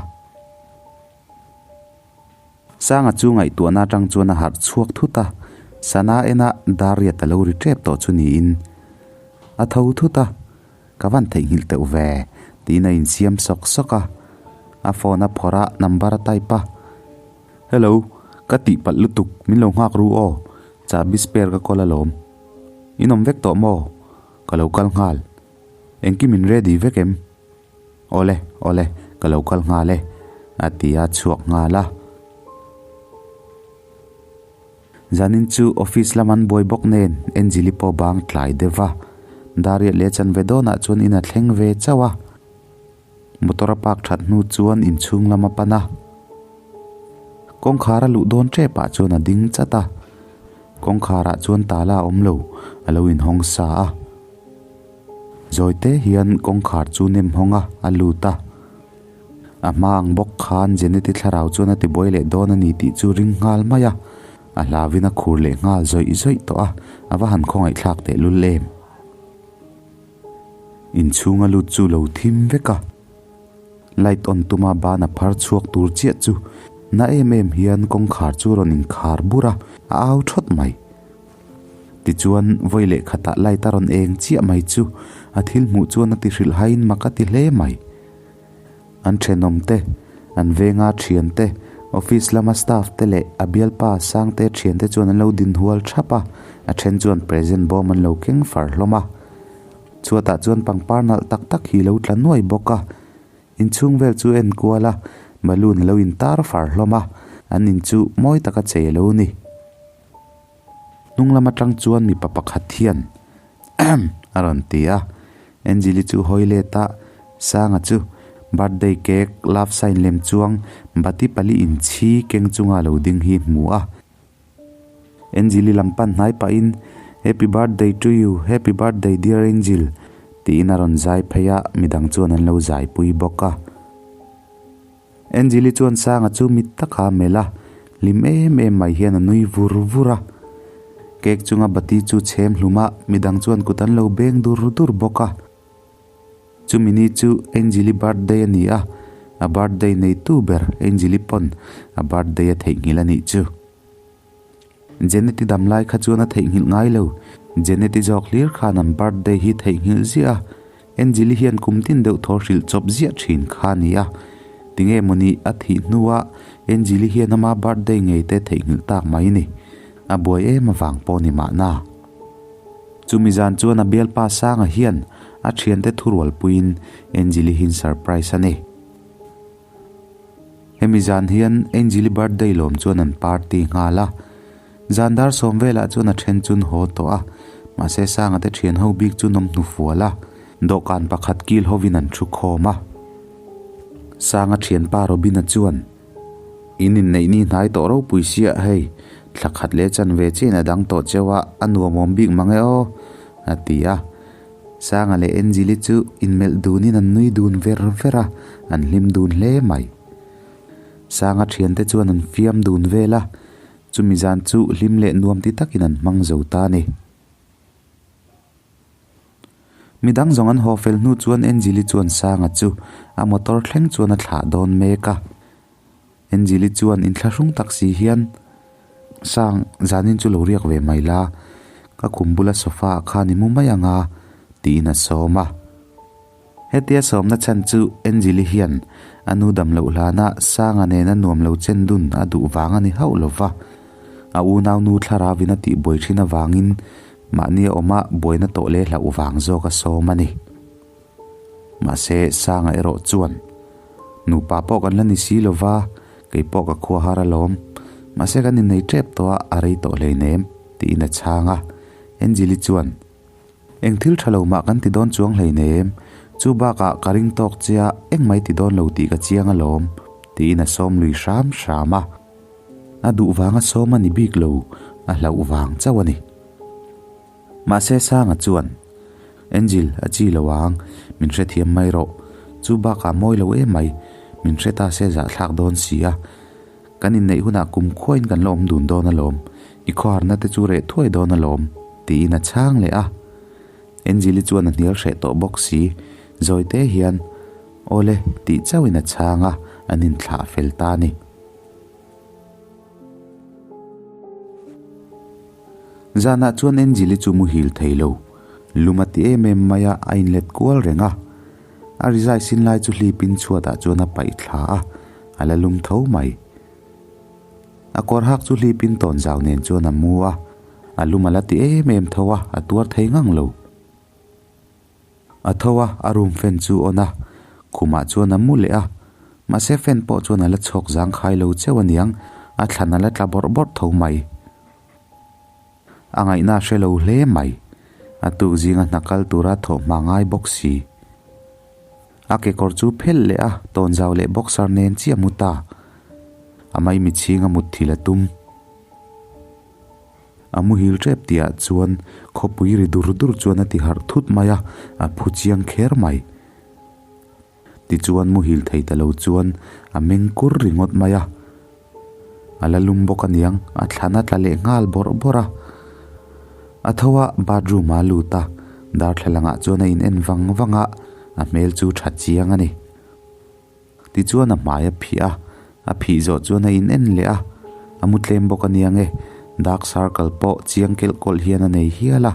A: Sanga chu ngaihtuahna atang chuan a harh chhuak thut a, sana ena dar riat a lo ri tep tawh chu niin a tho thut a, Ka van theihnghilh teuh ve, tiin a insiam sawk sawk a. A phone a phawrh a, number a type a. Hello, ka tihpalh lutuk, min lo nghak ru aw, chahbi spare ka call alawm. In awm vek tawh maw? Ka lo kal nghal. Engkim in ready vek em? Awle, awle, ka lo kal nghal e, a ti a chhuak nghal a. Zanin chu office lam an buai bawk nen Angeli pawh bang tlai deuh va, Dariat leh chanve dawnah chuan in a thleng ve chauh a. Motor a park that hnu chuan inchhung lam a pan a. Kawngkhar a luh dawn tep ah chuan a ding chat a. Kawngkhar ah chuan tala a awm lo, a lo inhawng sa a. Zawi te hian kawngkhar chu nem hawng a, a lut a. A hma ang bawk khan Jeneti thlarau chuan a ti buai leh dawn a ni tih chu ring nghal mai a. A hlavin a khur leh nghal zawih zawih tawh a, a va han khawngaihthlak tehlul em. Inchhung a lut chu lo thim vek a, light on tuma ban a phar chhuak tur chiah chu na em em hian kawngkhar chu rawn inkhar bur a, a au thawt mai. Tichuan vawi leh khatah light a rawn eng chiah mai chu a thil hmuh chuan a ti hrilh haiin mak a ti hle mai. An thenawm te, an venga thian te, office lama staff te leh a bialpa Sangte thian te chuan an lo din hual thap a, a then chuan present bawm an lo keng far hlawm a. Chhuatah chuan pangpar nalh tak tak hi lo tla nuai bawk a. Inchhung vel chu en kual a, balloon a lo intar far hlawm a, an in chu mawi taka chei a lo ni. Hnung lam atang chuan mipa pakhat hian Ahem! a rawn ti a, Angeli chu hawi let a, Sanga chu birthday cake love sign lem chuang bati pali inchhi keng chunga lo ding hi hmu a. Angeli lam pan hnai pahin Happy birthday to you, happy birthday dear Angel tiin a rawn zai phei a, midang chuan an lo zai pui bawk a. Angeli chuan Sanga chu mit taka a melh a, hlim em em mai hian a nui vur vur a. Cake chunga bati chu chhem hlum a, midang chuan kut an lo beng dur dur bawk a. Chumi ni chu Angeli birthday a ni a, a birthday neitu ber Angeli pawn a birthday a theihnghilh a nih chu. Jeneti dam lai kha chuan a theihnghilh ngai lo, Jeneti zawk hlir khan an birthday hi theihnghilh ziah a, Angeli hian kum tin deuh thaw hrilh chawp ziah thin kha a ni a, tinge mawni a thih hnua Angeli hian ama birthday ngei te theihnghilh tak mai ni, a buai em avang pawh ni mahna. Chumi zan chuan a bialpa Sanga hian a thiante thurualpuiin Angeli hi'n surprise a nei. Hemi zan hian Angeli birthday lawm chuan an party nghal a. Zan dar sawm velah chuan a then chun haw tawh a, mahse Sanga te thian ho bik chu nawm hnufual a, dawhkan pakhat kil hovin an thu khawm a. Sanga thianpa Robina chuan. In inneih ni hnai tawh ropui sia hei, thla khat leh chan ve chian a dang tawh cheu a, a nuamawm bik mang e aw, a ti a. Sanga leh Angeli chu inmelh dunin an nui dun ver ver a, an hlim dun hle mai. Sanga thiante chuan an fiam dun vel a, chumi zan chu hlim leh nuam ti takin an hmang zo ta a ni. Midang zawng an haw fel hnu chuan Angeli chuan Sanga chu a motor thleng chuan a thlah dawn mek a. Angeli chuan inthlahrung tak si hian, Sang, zanin chu lo riak ve mai la, ka khum bula sofa ah khan i mu mai ang a, tiin a sawm a. Hetia sawmna chhan chu Angeli hian a nu dam loh hlana Sanga nena nuam lo chen dun a duh vang a ni hauh lo va. A unau nu thlarauin a tihbuai thin avangin Mahni a awm a, buaina tawh leh hlauh vang zawk a sawm a ni. Mahse, Sanga erawh chuan, Nupa pawh kan la ni si lo va, kei pawh ka khua har alawm. Mahse, kan innei tep tawh a, a rei tawh hleinem, tiin a chhang a. Angeli chuan, Eng thil tha lo mah kan ti dawn chuang hleinem, chu bakah ka ring tawk che a, engmah i ti dawn lo tih ka chiang alawm, tiin a sawm lui hram hram a. A duh vanga sawm a ni bik lo, a hlauh vang chauh a ni. Mahse Sanga chuan, Angel, a chi lo ang, min hrethiam mai rawh. Chu bakah mawi lo em mai, min hre ta se zahthlak dawn si a. Kan inneih hunah kum khuain kan la awm dun dawn alawm, i khawharna te chu reh thuai dawn alawm, tiin a chhang leh a. Angel-i chuan a hnial hreh tawh bawk si, zawi te hian, Awle, tih chauhin a chhang a, an inthlah fel ta a ni. Zanah chuan Angel-i chu muhil thei lo. Lum a ti em em mai a, a inlet kual reng a. A rizai sin lai chu hlipin chhuatah chuan a paih thla a, a la lum tho mai. A kawr hak chu hlipin tawnzau nen chuan a mu a, a lum a la ti em em tho a, a tuar thei ngang lo. A tho a, a room fan chu on a, khumah chuan a mu leh a, mahse fan pawh chuan a la chhawk zangkhai lo cheu aniang, a thlan a la tla bawrh bawrh tho mai. A ngaihna a hre lo hle mai, a tuk zinga hna kal tura thawh hma ngai bawk si. A kekawr chu phelh leh a, tawnzau leh boxer nen chiah a mu ta. A maimichhing a mutthilh a tum. A muhil tep tihah chuan khawpui ri dur dur chuan a ti harh thut mai a, a phu chiang kher mai. Tichuan muhil thei ta lo chuan a meng kur ringawt mai a. A la lum bawk aniang, a thlan a tla leh nghal bawrh bawrh a. A tho a, bathroom ah a lut a, darthlalang ah chuan a in en vang vang a, a hmel chu tha chiang a ni. Tichuan a hmai a phih a, a phih zawh chuan a in en leh a, a mu tlem bawk a nia nge, dark circle pawh chiang kelh kawlh hian a nei hial a.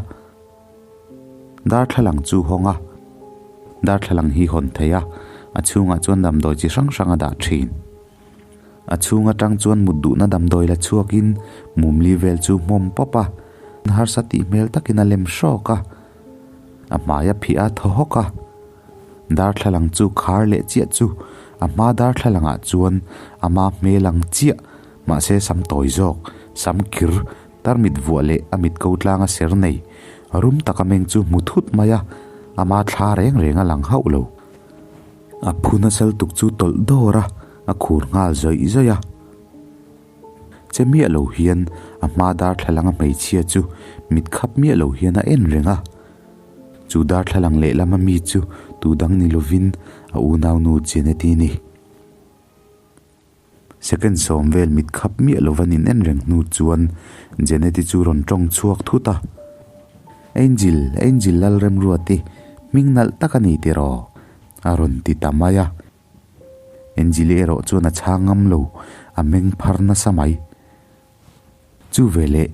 A: Darthlalang chu hawng a, darthlalang hi hawn thei a, a chhungah chuan damdawi chi hrang hrang a dah thin. A chhung atang chuan mut duhna damdawi la chhuakin mumli vel chu hmawm pawp a, harsa tih hmel takin a lem hrawk a. A hmai a phih a thaw hawk a. Darthlalang chu khar leh chiah chu a hma darthlalangah chuan ama hmel ang chiah mahse sam tawi zawk, sam kir, tarmit vuah leh a mit ko tlanga ser nei rum taka meng chu hmu thut mai a, ama thla reng reng a lang hauh lo. A phu nasa lutuk chu tawlh dawr a, a khur nghal zawih zawih a. Che miah lo hian a hma darthlalang a hmeichhia chu mit khap miah lo hian a en reng a. Chu darthlalang lehlam a mi chu tu dang ni lovin a unaunu Janet-i a ni. Second sawm vel mit khap miah lova nin en reng hnu chuan Janet-i chu rawn tawng chhuak thut a. Angel, Angel Lalremruati, hming nalh tak a ni tiraw? a rawn ti ta mai a. Angel-i erawh chuan a chhang ngam lo, a meng phar nasa mai. Chu veleh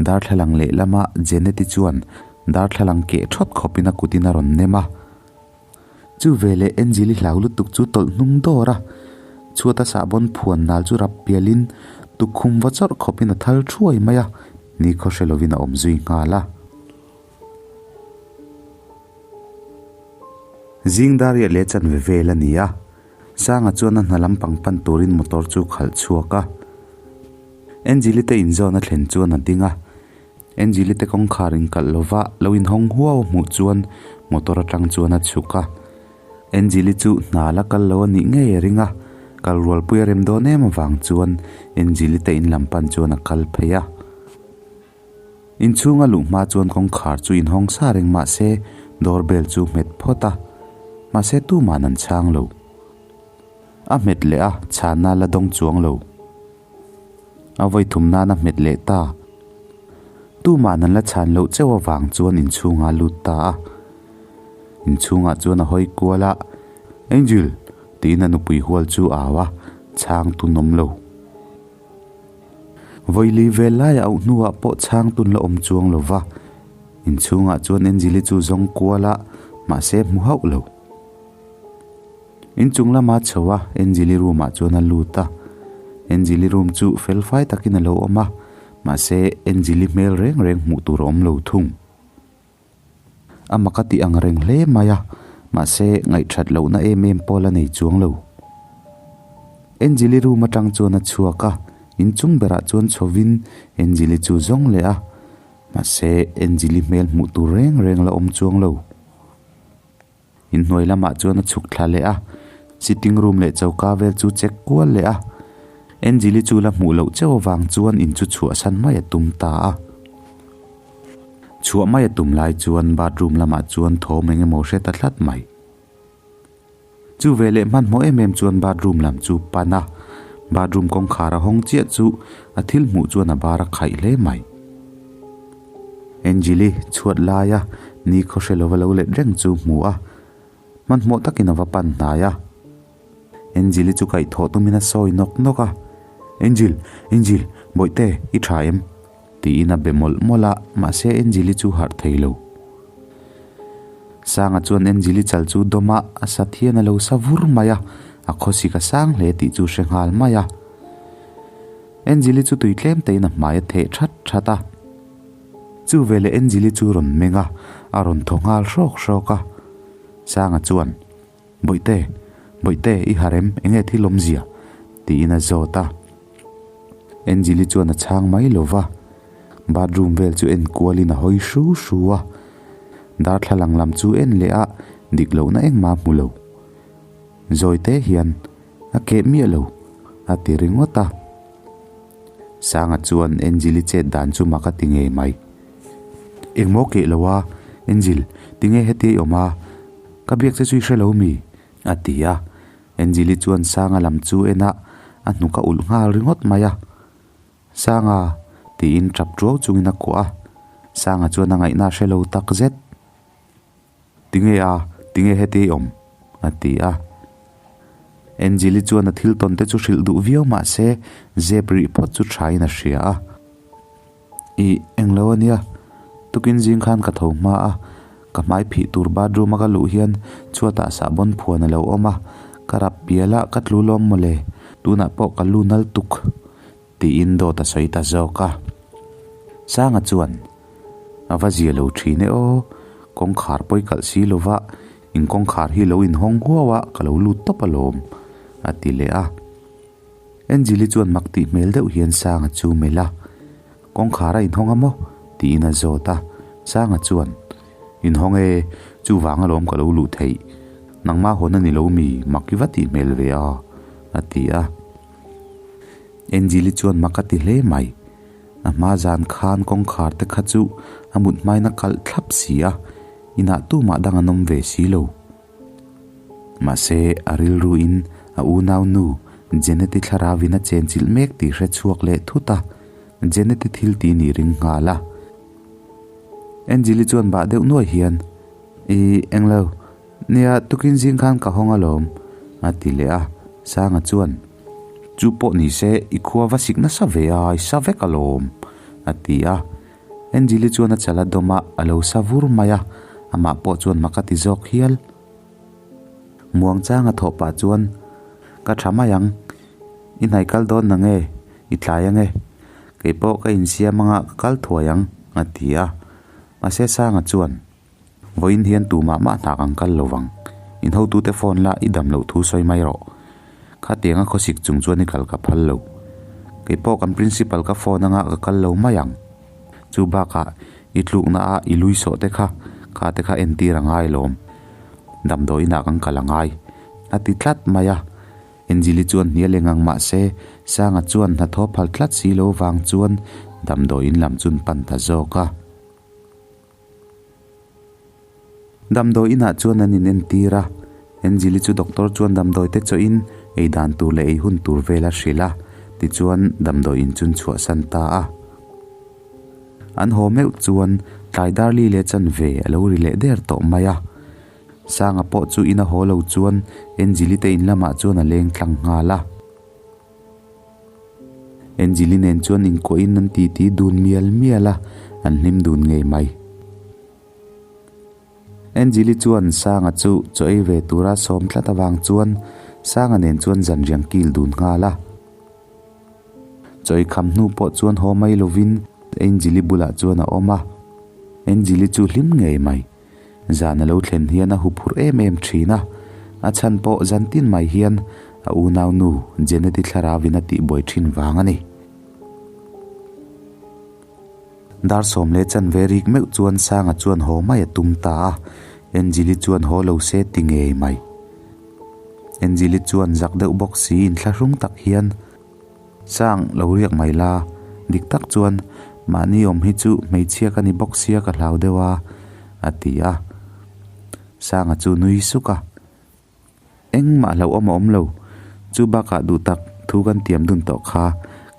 A: darthlalang lehlama Janet-i chuan darthlalang keh thawt khawpin a kutin a rawn nem a. Chu veleh Angel-i hlau lutuk chu tawlh hnung dawr a, chhuata sahbawn phuan nal chu rap pialin tukkhum va chawrh khawpin a thal thuai mai a, nikhaw hre lovin a awm zui nghal a. Zing dariah leh chanve vel a ni a, Sanga chuan a hna lampang pan turin motor chu khalh chhuak a. Angeli te inzawn a thlen chuan a ding a, Angeli te kawngkhar inkalh lova lo inhawng huau a hmuh chuan motor atang chuan a chhuk a. Angeli chu hna la kal lo a nih ngei a ring a, kal rualpui a rem dawn em avang chuan Angeli te in lam pan chuan a kal phei a. Inchhunga luh hma chuan kawngkhar chu inhawng sa reng mah se door bell chu hmet phawt a, mahse tuman an chhang lo. A hmet leh a, chhanna la dawng chuang lo. A vawi thum nan a hmet leh ta. Tuman an la chhan loh cheuh avang chuan inchhunga a lut ta a. Inchhungah chuan a hawi kual a, Angel! tiin a nupui hual chu a au a, chhang tun awm lo. Vawili vel laia auh hnuah pawh chhang tun la awm chuang lo va, inchhungah chuan Angeli chu zawng kual a, mahse hmu hauh lo. Inchung lama chho a, Angeli room ah chuan a lut a. Angeli room chu fel fai takin a lo awm a, mahse Angeli hmel reng reng hmuh tur a awm lo thung. A mak a tih ang reng hle mai a, mahse ngaihthat lohna em em pawh la nei chuang lo. Angeli room atang chuan a chhuak a, inchung berah chuan chhovin Angeli chu zawng leh a, mahse Angeli hmel hmuh tur reng reng la awm chuang lo. Inhnuai lamah chuan a chhuk thla leh a, sitting room leh choka vel chu check kual leh a. Angeli chu la hmuh loh cheuh avang chuan in chu chhuahsan mai a tum ta a. Chhuah mai a tum lai chuan bathroom lamah chuan thawm eng emaw hre ta tlat mai. Chu ve leh hmanhmawh em em chuan bathroom lam chu pan a, bathroom kawngkhar a hawng chiah chu a thil hmuh chuan a bar a khaih hle mai. Angeli chhuat laia ni khaw hre lova lo let reng chu hmu a, hmanhmawh takin a va pan hnai a. Angeli chu kaihthawh tumin a sawi nawk nawk a, Angel, Angel, bawihte, i tha em? tiin a be mawlh mawlh a, mahse Angeli chu harh thei lo. Sanga chuan Angeli chal chu dawm a, a sat hian a lo sa vur mai a, a khawsik a sang hle tih chu hre nghal mai a. Angeli chu tui tlem tein a hmai a theh that that a. Chu veleh Angeli chu rawn meng a, a rawn thaw nghal hrawk hrawk a. Sanga chuan, Bawihte, Bawihte, i harh em? Enge thil awmzia? tiin a zawt a. Angeli chuan a chhang mai lo va, bathroom vel chu en kualin a hawi hru hru a. Darthlalang lam chu en leh a, dik lohna engmah a hmu lo. Zawite hian a keh miah lo, a ti ringawt a. Sanga chuan Angel-i chet dan chu mak a ti ngei mai. Engmaw keh lo a, Angel, tinge hetia i awm a? Ka biak che chu i hre lo mi? a ti a. Angel-i chuan Sanga lam chu en a, a hnuk a ulh nghal ringawt mai a. Sanga, tiin tap tuau chungin a kuah a. Sanga chuan a ngaihna a hre lo tak zet. Tinge a, tinge heti i awm? a ti a. Angeli chuan a thil tawn te chu hrilh duh viau mah se zep rih phawt chu thain a hria a. Ih, englo a nia, tukin zing khan ka tho hma a, ka hmai phih tur bathroom a ka luh hian chhuatah sahbawn phuan a lo awm a, ka rap pial a, ka tlu lawm mawle, tunah pawh ka lu nal tuk. Tiin dawt a sawi ta zawk a. Sanga chuan, A va zia lo thin e aw. Kawngkhar pawi kalh si lova, in kawngkhar hi lo inhawng huau a, ka lo lut tawp alawm, a ti leh a. Angel-i chuan mak tih hmel deuh hian Sanga chu melh a, Kawngkhar a inhawng a maw? tiin a zawt a. Sanga chuan, Inhawng e, chuvang alawm ka lo luh theih. Nangmah hawn a ni lo mi, mak i va tih hmel ve a, a ti a. Angel-i chuan mak a ti hle mai. A hma zan khan kawngkhar te kha chu a mut hmain a kalh thlap si a, inah tumah dang an awm ve si lo. Mahse, a rilruin a unau nu Janet-i thlarauin a chenchilh mek tih hre chhuak leh thut a, Janet-i thil ti nih ring nghal a. Angel-i chuan bah deuh nuai hian, Ih, englo, Nia, tukin zing khan ka hawng alawm, a ti leh a. Sanga chuan, Chu pawh ni se, i khua va sik nasa ve a, i sa vek alawm, a ti a. Angeli chuan a chal a dawm a, a lo sa vur mai a, amah pawh chuan mak a ti zawk hial. Muangchanga thawh pah chuan, Ka tha mai ang, i hnaih kal dawn na nge, i tlai ange, kei pawh ka insiam anga ka kal thuai ang, a ti a. Mahse Sanga chuan, Vawiin hian tumah mah hna kan kal lo vang. In hotute phone la i dam loh thu sawi mai rawh. Khatianga khawsik chung chuan i kal ka phal lo. Kei pawh kan principal ka phone anga ka kal lo mai ang. Chu bakah i tlukna a i lui sawh te kha, kha te kha entir a ngai lawm. Damdawiinah kan kal a ngai. A ti tlat mai a. Anjali chuan hnial eng ang mah se, Sanga chuan hnathawh phal tlat si lo vang chuan damdawiin lam chun pan ta zawk a. Damdawi inah chuan an inentir a, Anjali chu doctor chuan damdawi te chawhin ei dan tur leh ei hun tur vel a hrilh a, tichuan damdawi in chun chhuahsan ta a. An haw meuh chuan tlai dar li leh chanve a lo ri leh der tawh mai a. Sanga pawh chu ina haw lo chuan Anjali te in lamah chuan a leng tlang nghal a. Anjali nen chuan inkuahin an titi dun mial mial a, an hlim dun ngei mai. Anjali chuan Sanga chu chaw ei ve tura sawm tlat avang chuan Sanga nen chuan zanriang kil dun nghal a. Chaw ei kham hnu pawh chuan haw mai lovin Anjali bulah chuan a awm a, Anjali chu hlim ngei mai. Zan a lo thlen hian a huphurh em em thin a, a chhan pawh zan tin mai hian a unaunu Janet-i thlarauin a tihbuai thin vang a ni. Dar sawm leh chanve rik meuh chuan Sanga chuan haw mai a tum ta a, Angeli chuan haw lo se ti ngei mai. Angeli chuan zak deuh bawk si inthlahrung tak hian, Sang lo riak mai la, dik tak chuan mahni awm hi chu hmeichhia ka ni bawk sia ka hlau deuh a, a ti a. Sanga chu nui suk a, Engmah hlauhawm a awm lo, chu bakah duh tak thu kan tiam dun tawh kha,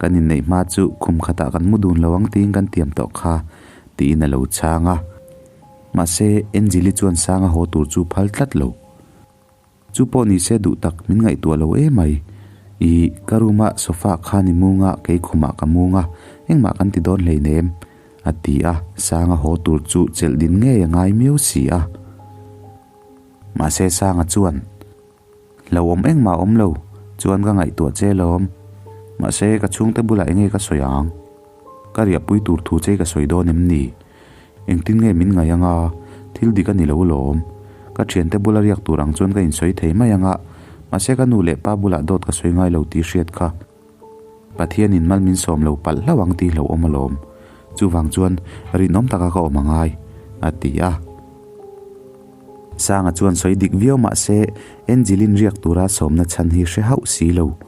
A: kan inneih hma chu khum khatah kan mu dun lo ang tiin kan tiam tawh kha, tiin a lo chhang a. Mahse, Angeli chuan Sanga haw tur chu phal tlat lo. Chu pawh ni se duh tak min ngaihtuah lo emai. Ih, ka room a sofa khan i mung a, kei khumah ka mung a, engmah kan ti dawn hleinem, a ti a, Sanga haw tur chu chelh din ngei a ngai miau si a. Mahse Sanga chuan, Lo awm engmah awm lo, chuan ka ngaihtuah che lawm. Mahse ka chhungte bulah enge ka sawi ang? Ka riahpui tur thu che ka sawi dawn em ni? Engtin nge min ngaih anga, thil dik a ni lo lawm. Ka thiante bula riak tur ang chuan ka insawi thei mai anga, mahse ka nu leh pa bulah dawt ka sawi ngai lo tih hriat kha. Pathianin mal min sawm lo palh hlauh ang tih hlauhawm alawm. Chuvang chuan rinawm taka ka awm angai, a ti a. Sanga chuan sawi dik viau mahse Angeline riak tura sawmna chhan hi hre hauh si lo.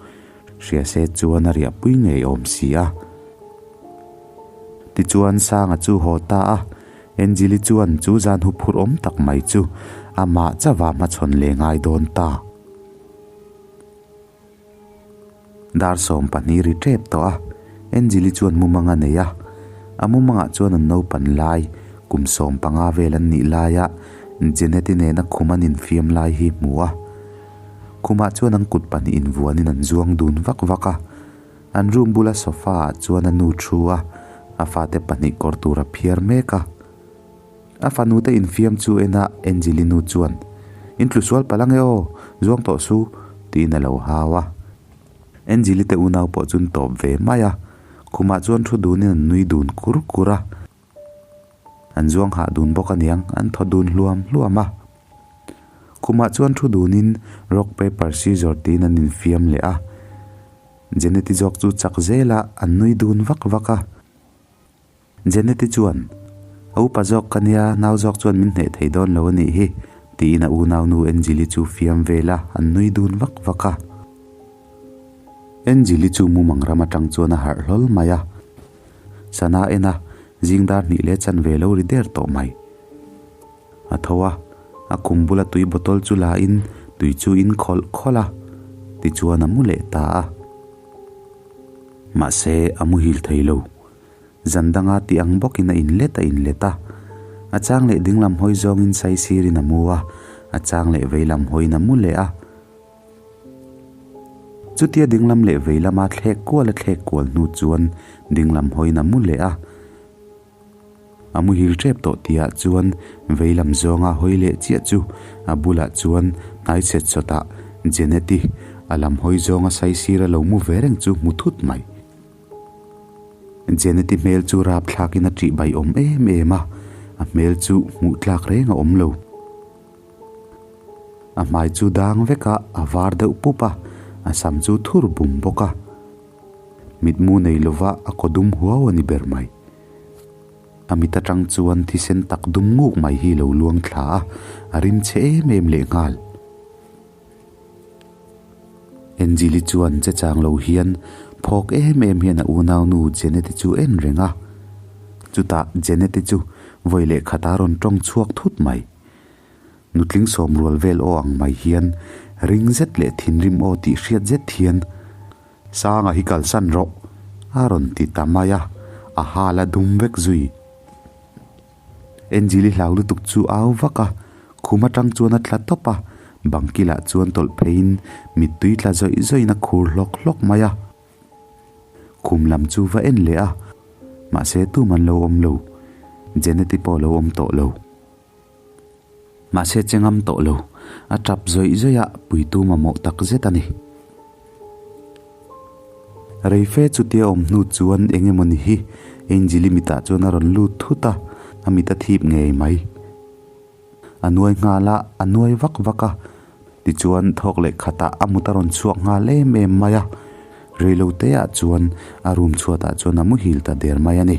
A: Hria se chuan a riahpui ngei awm si a. Tichuan Sanga chu haw ta a, Angeli chuan chu zan huphurh awm tak mai chu amah chauha hmachhawn leh ngai dawn ta. Dar 12 ri tep tawh a, Angeli chuan mumang a nei a, a mumangah chuan an naupan lai, kum 15 vel an nih laia Jenet-i nena khum an infiam lai hi hmu a. Khumah chuan an kut pahnih invuanin an zuang dun vak vak a. An room bula sofa ah chuan a nu thu a, a fate pahnih kawr tur a phiar mek a. A fanu te infiam chu en a Angeli nu chuan, In tlu sual palh ange aw, zuang tawh su, tiin a lo hau a. Angeli te unau pawh chu an tawp ve mai a, khumah chuan thu dunin an nui dun kur kur a. An zuang hah dun bawk aniang, an thaw dun hluam hluam a. Khumah chuan thu dunin rock paper scissor tiin an infiam leh a. Jeneti zawk chu chak zel a, an nui dun vak vak a. Jeneti chuan, A upa zawk ka nia, nau zawk chuan min hneh thei dawn lo a nih hi, tiin a unaunu Angeli chu fiam vel a, an nui dun vak vak a. Angeli chu mumang ram atang chuan a harh hlawl mai a. Sana en a, zing dar hnih leh chanve lo ri der tawh mai. A tho a, a khum bula tui bottle chu la in tui chu in khawlh khawlh a, tichuan a mu leh ta a. Mahse, a muhil thei lo. Zan danga tih ang bawkin a inlet a inlet a. A chang leh dinglam hawi zawngin saisirin a mu a, a chang leh veilam hawiin a mu leh a. Chutia dinglam leh veilama thlek kual a thlek kual hnu chuan dinglam hawiin a mu leh a. A muhil tep tawh tihah chuan veilam zawnga hawi leh chiah chu a bulah chuan hnai chhet chawtah Jeneti a lam hawi zawnga saisir a lo mu ve reng chu hmu thut mai. Jeneti hmel chu rapthlakin a ṭih bai awm em em a, a hmel chu hmuh tlak reng a awm lo. A hmai chu dang vek a, a var deuh pup a, a sam chu thur bum bawk a. Mitmu nei lova a kaw dum huau a ni ber mai. A mit atang chuan thisen tak dum nguk mai hi lo luang thla a, a rim chhe em em leh nghal. Angeli chuan che chang lo hian phawk em em hian a unaunu Jeneti chu en reng a. Chutah Jeneti chu vawi leh khat a rawn tawng chhuak thut mai. Nutling sawm rual vel aw ang mai hian ring zet leh thinrim aw tih hriat zet hian Sanga hi kalsan rawh a rawn ti ta mai a, a hal a dum vek zui. Angeli hlau lutuk chu au vak a, khum atang chuan a tla tawp a, bang kilah chuan tawlh pheiin mittui tla zawih zawihin a khur hlawk hlawk mai a. Khum lam chu va en leh a, mahse tum an lo awm lo, Jeneti pawh a lo awm tawh lo. Mahse che ngam tawh lo, a tap zawih zawih a, puitu mamawh tak zet a ni. Reife chutia awm hnu chuan eng emaw ni hi Angeli mitah chuan a rawn lut thut a, a mit a thip ngei mai. A nuai nghal a, a nuai vak vak a, tichuan thawk leh khatah a mut a rawn chhuak nghal em em mai a, reiloteah chuan a room chhuatah chuan a muhil ta der mai a ni.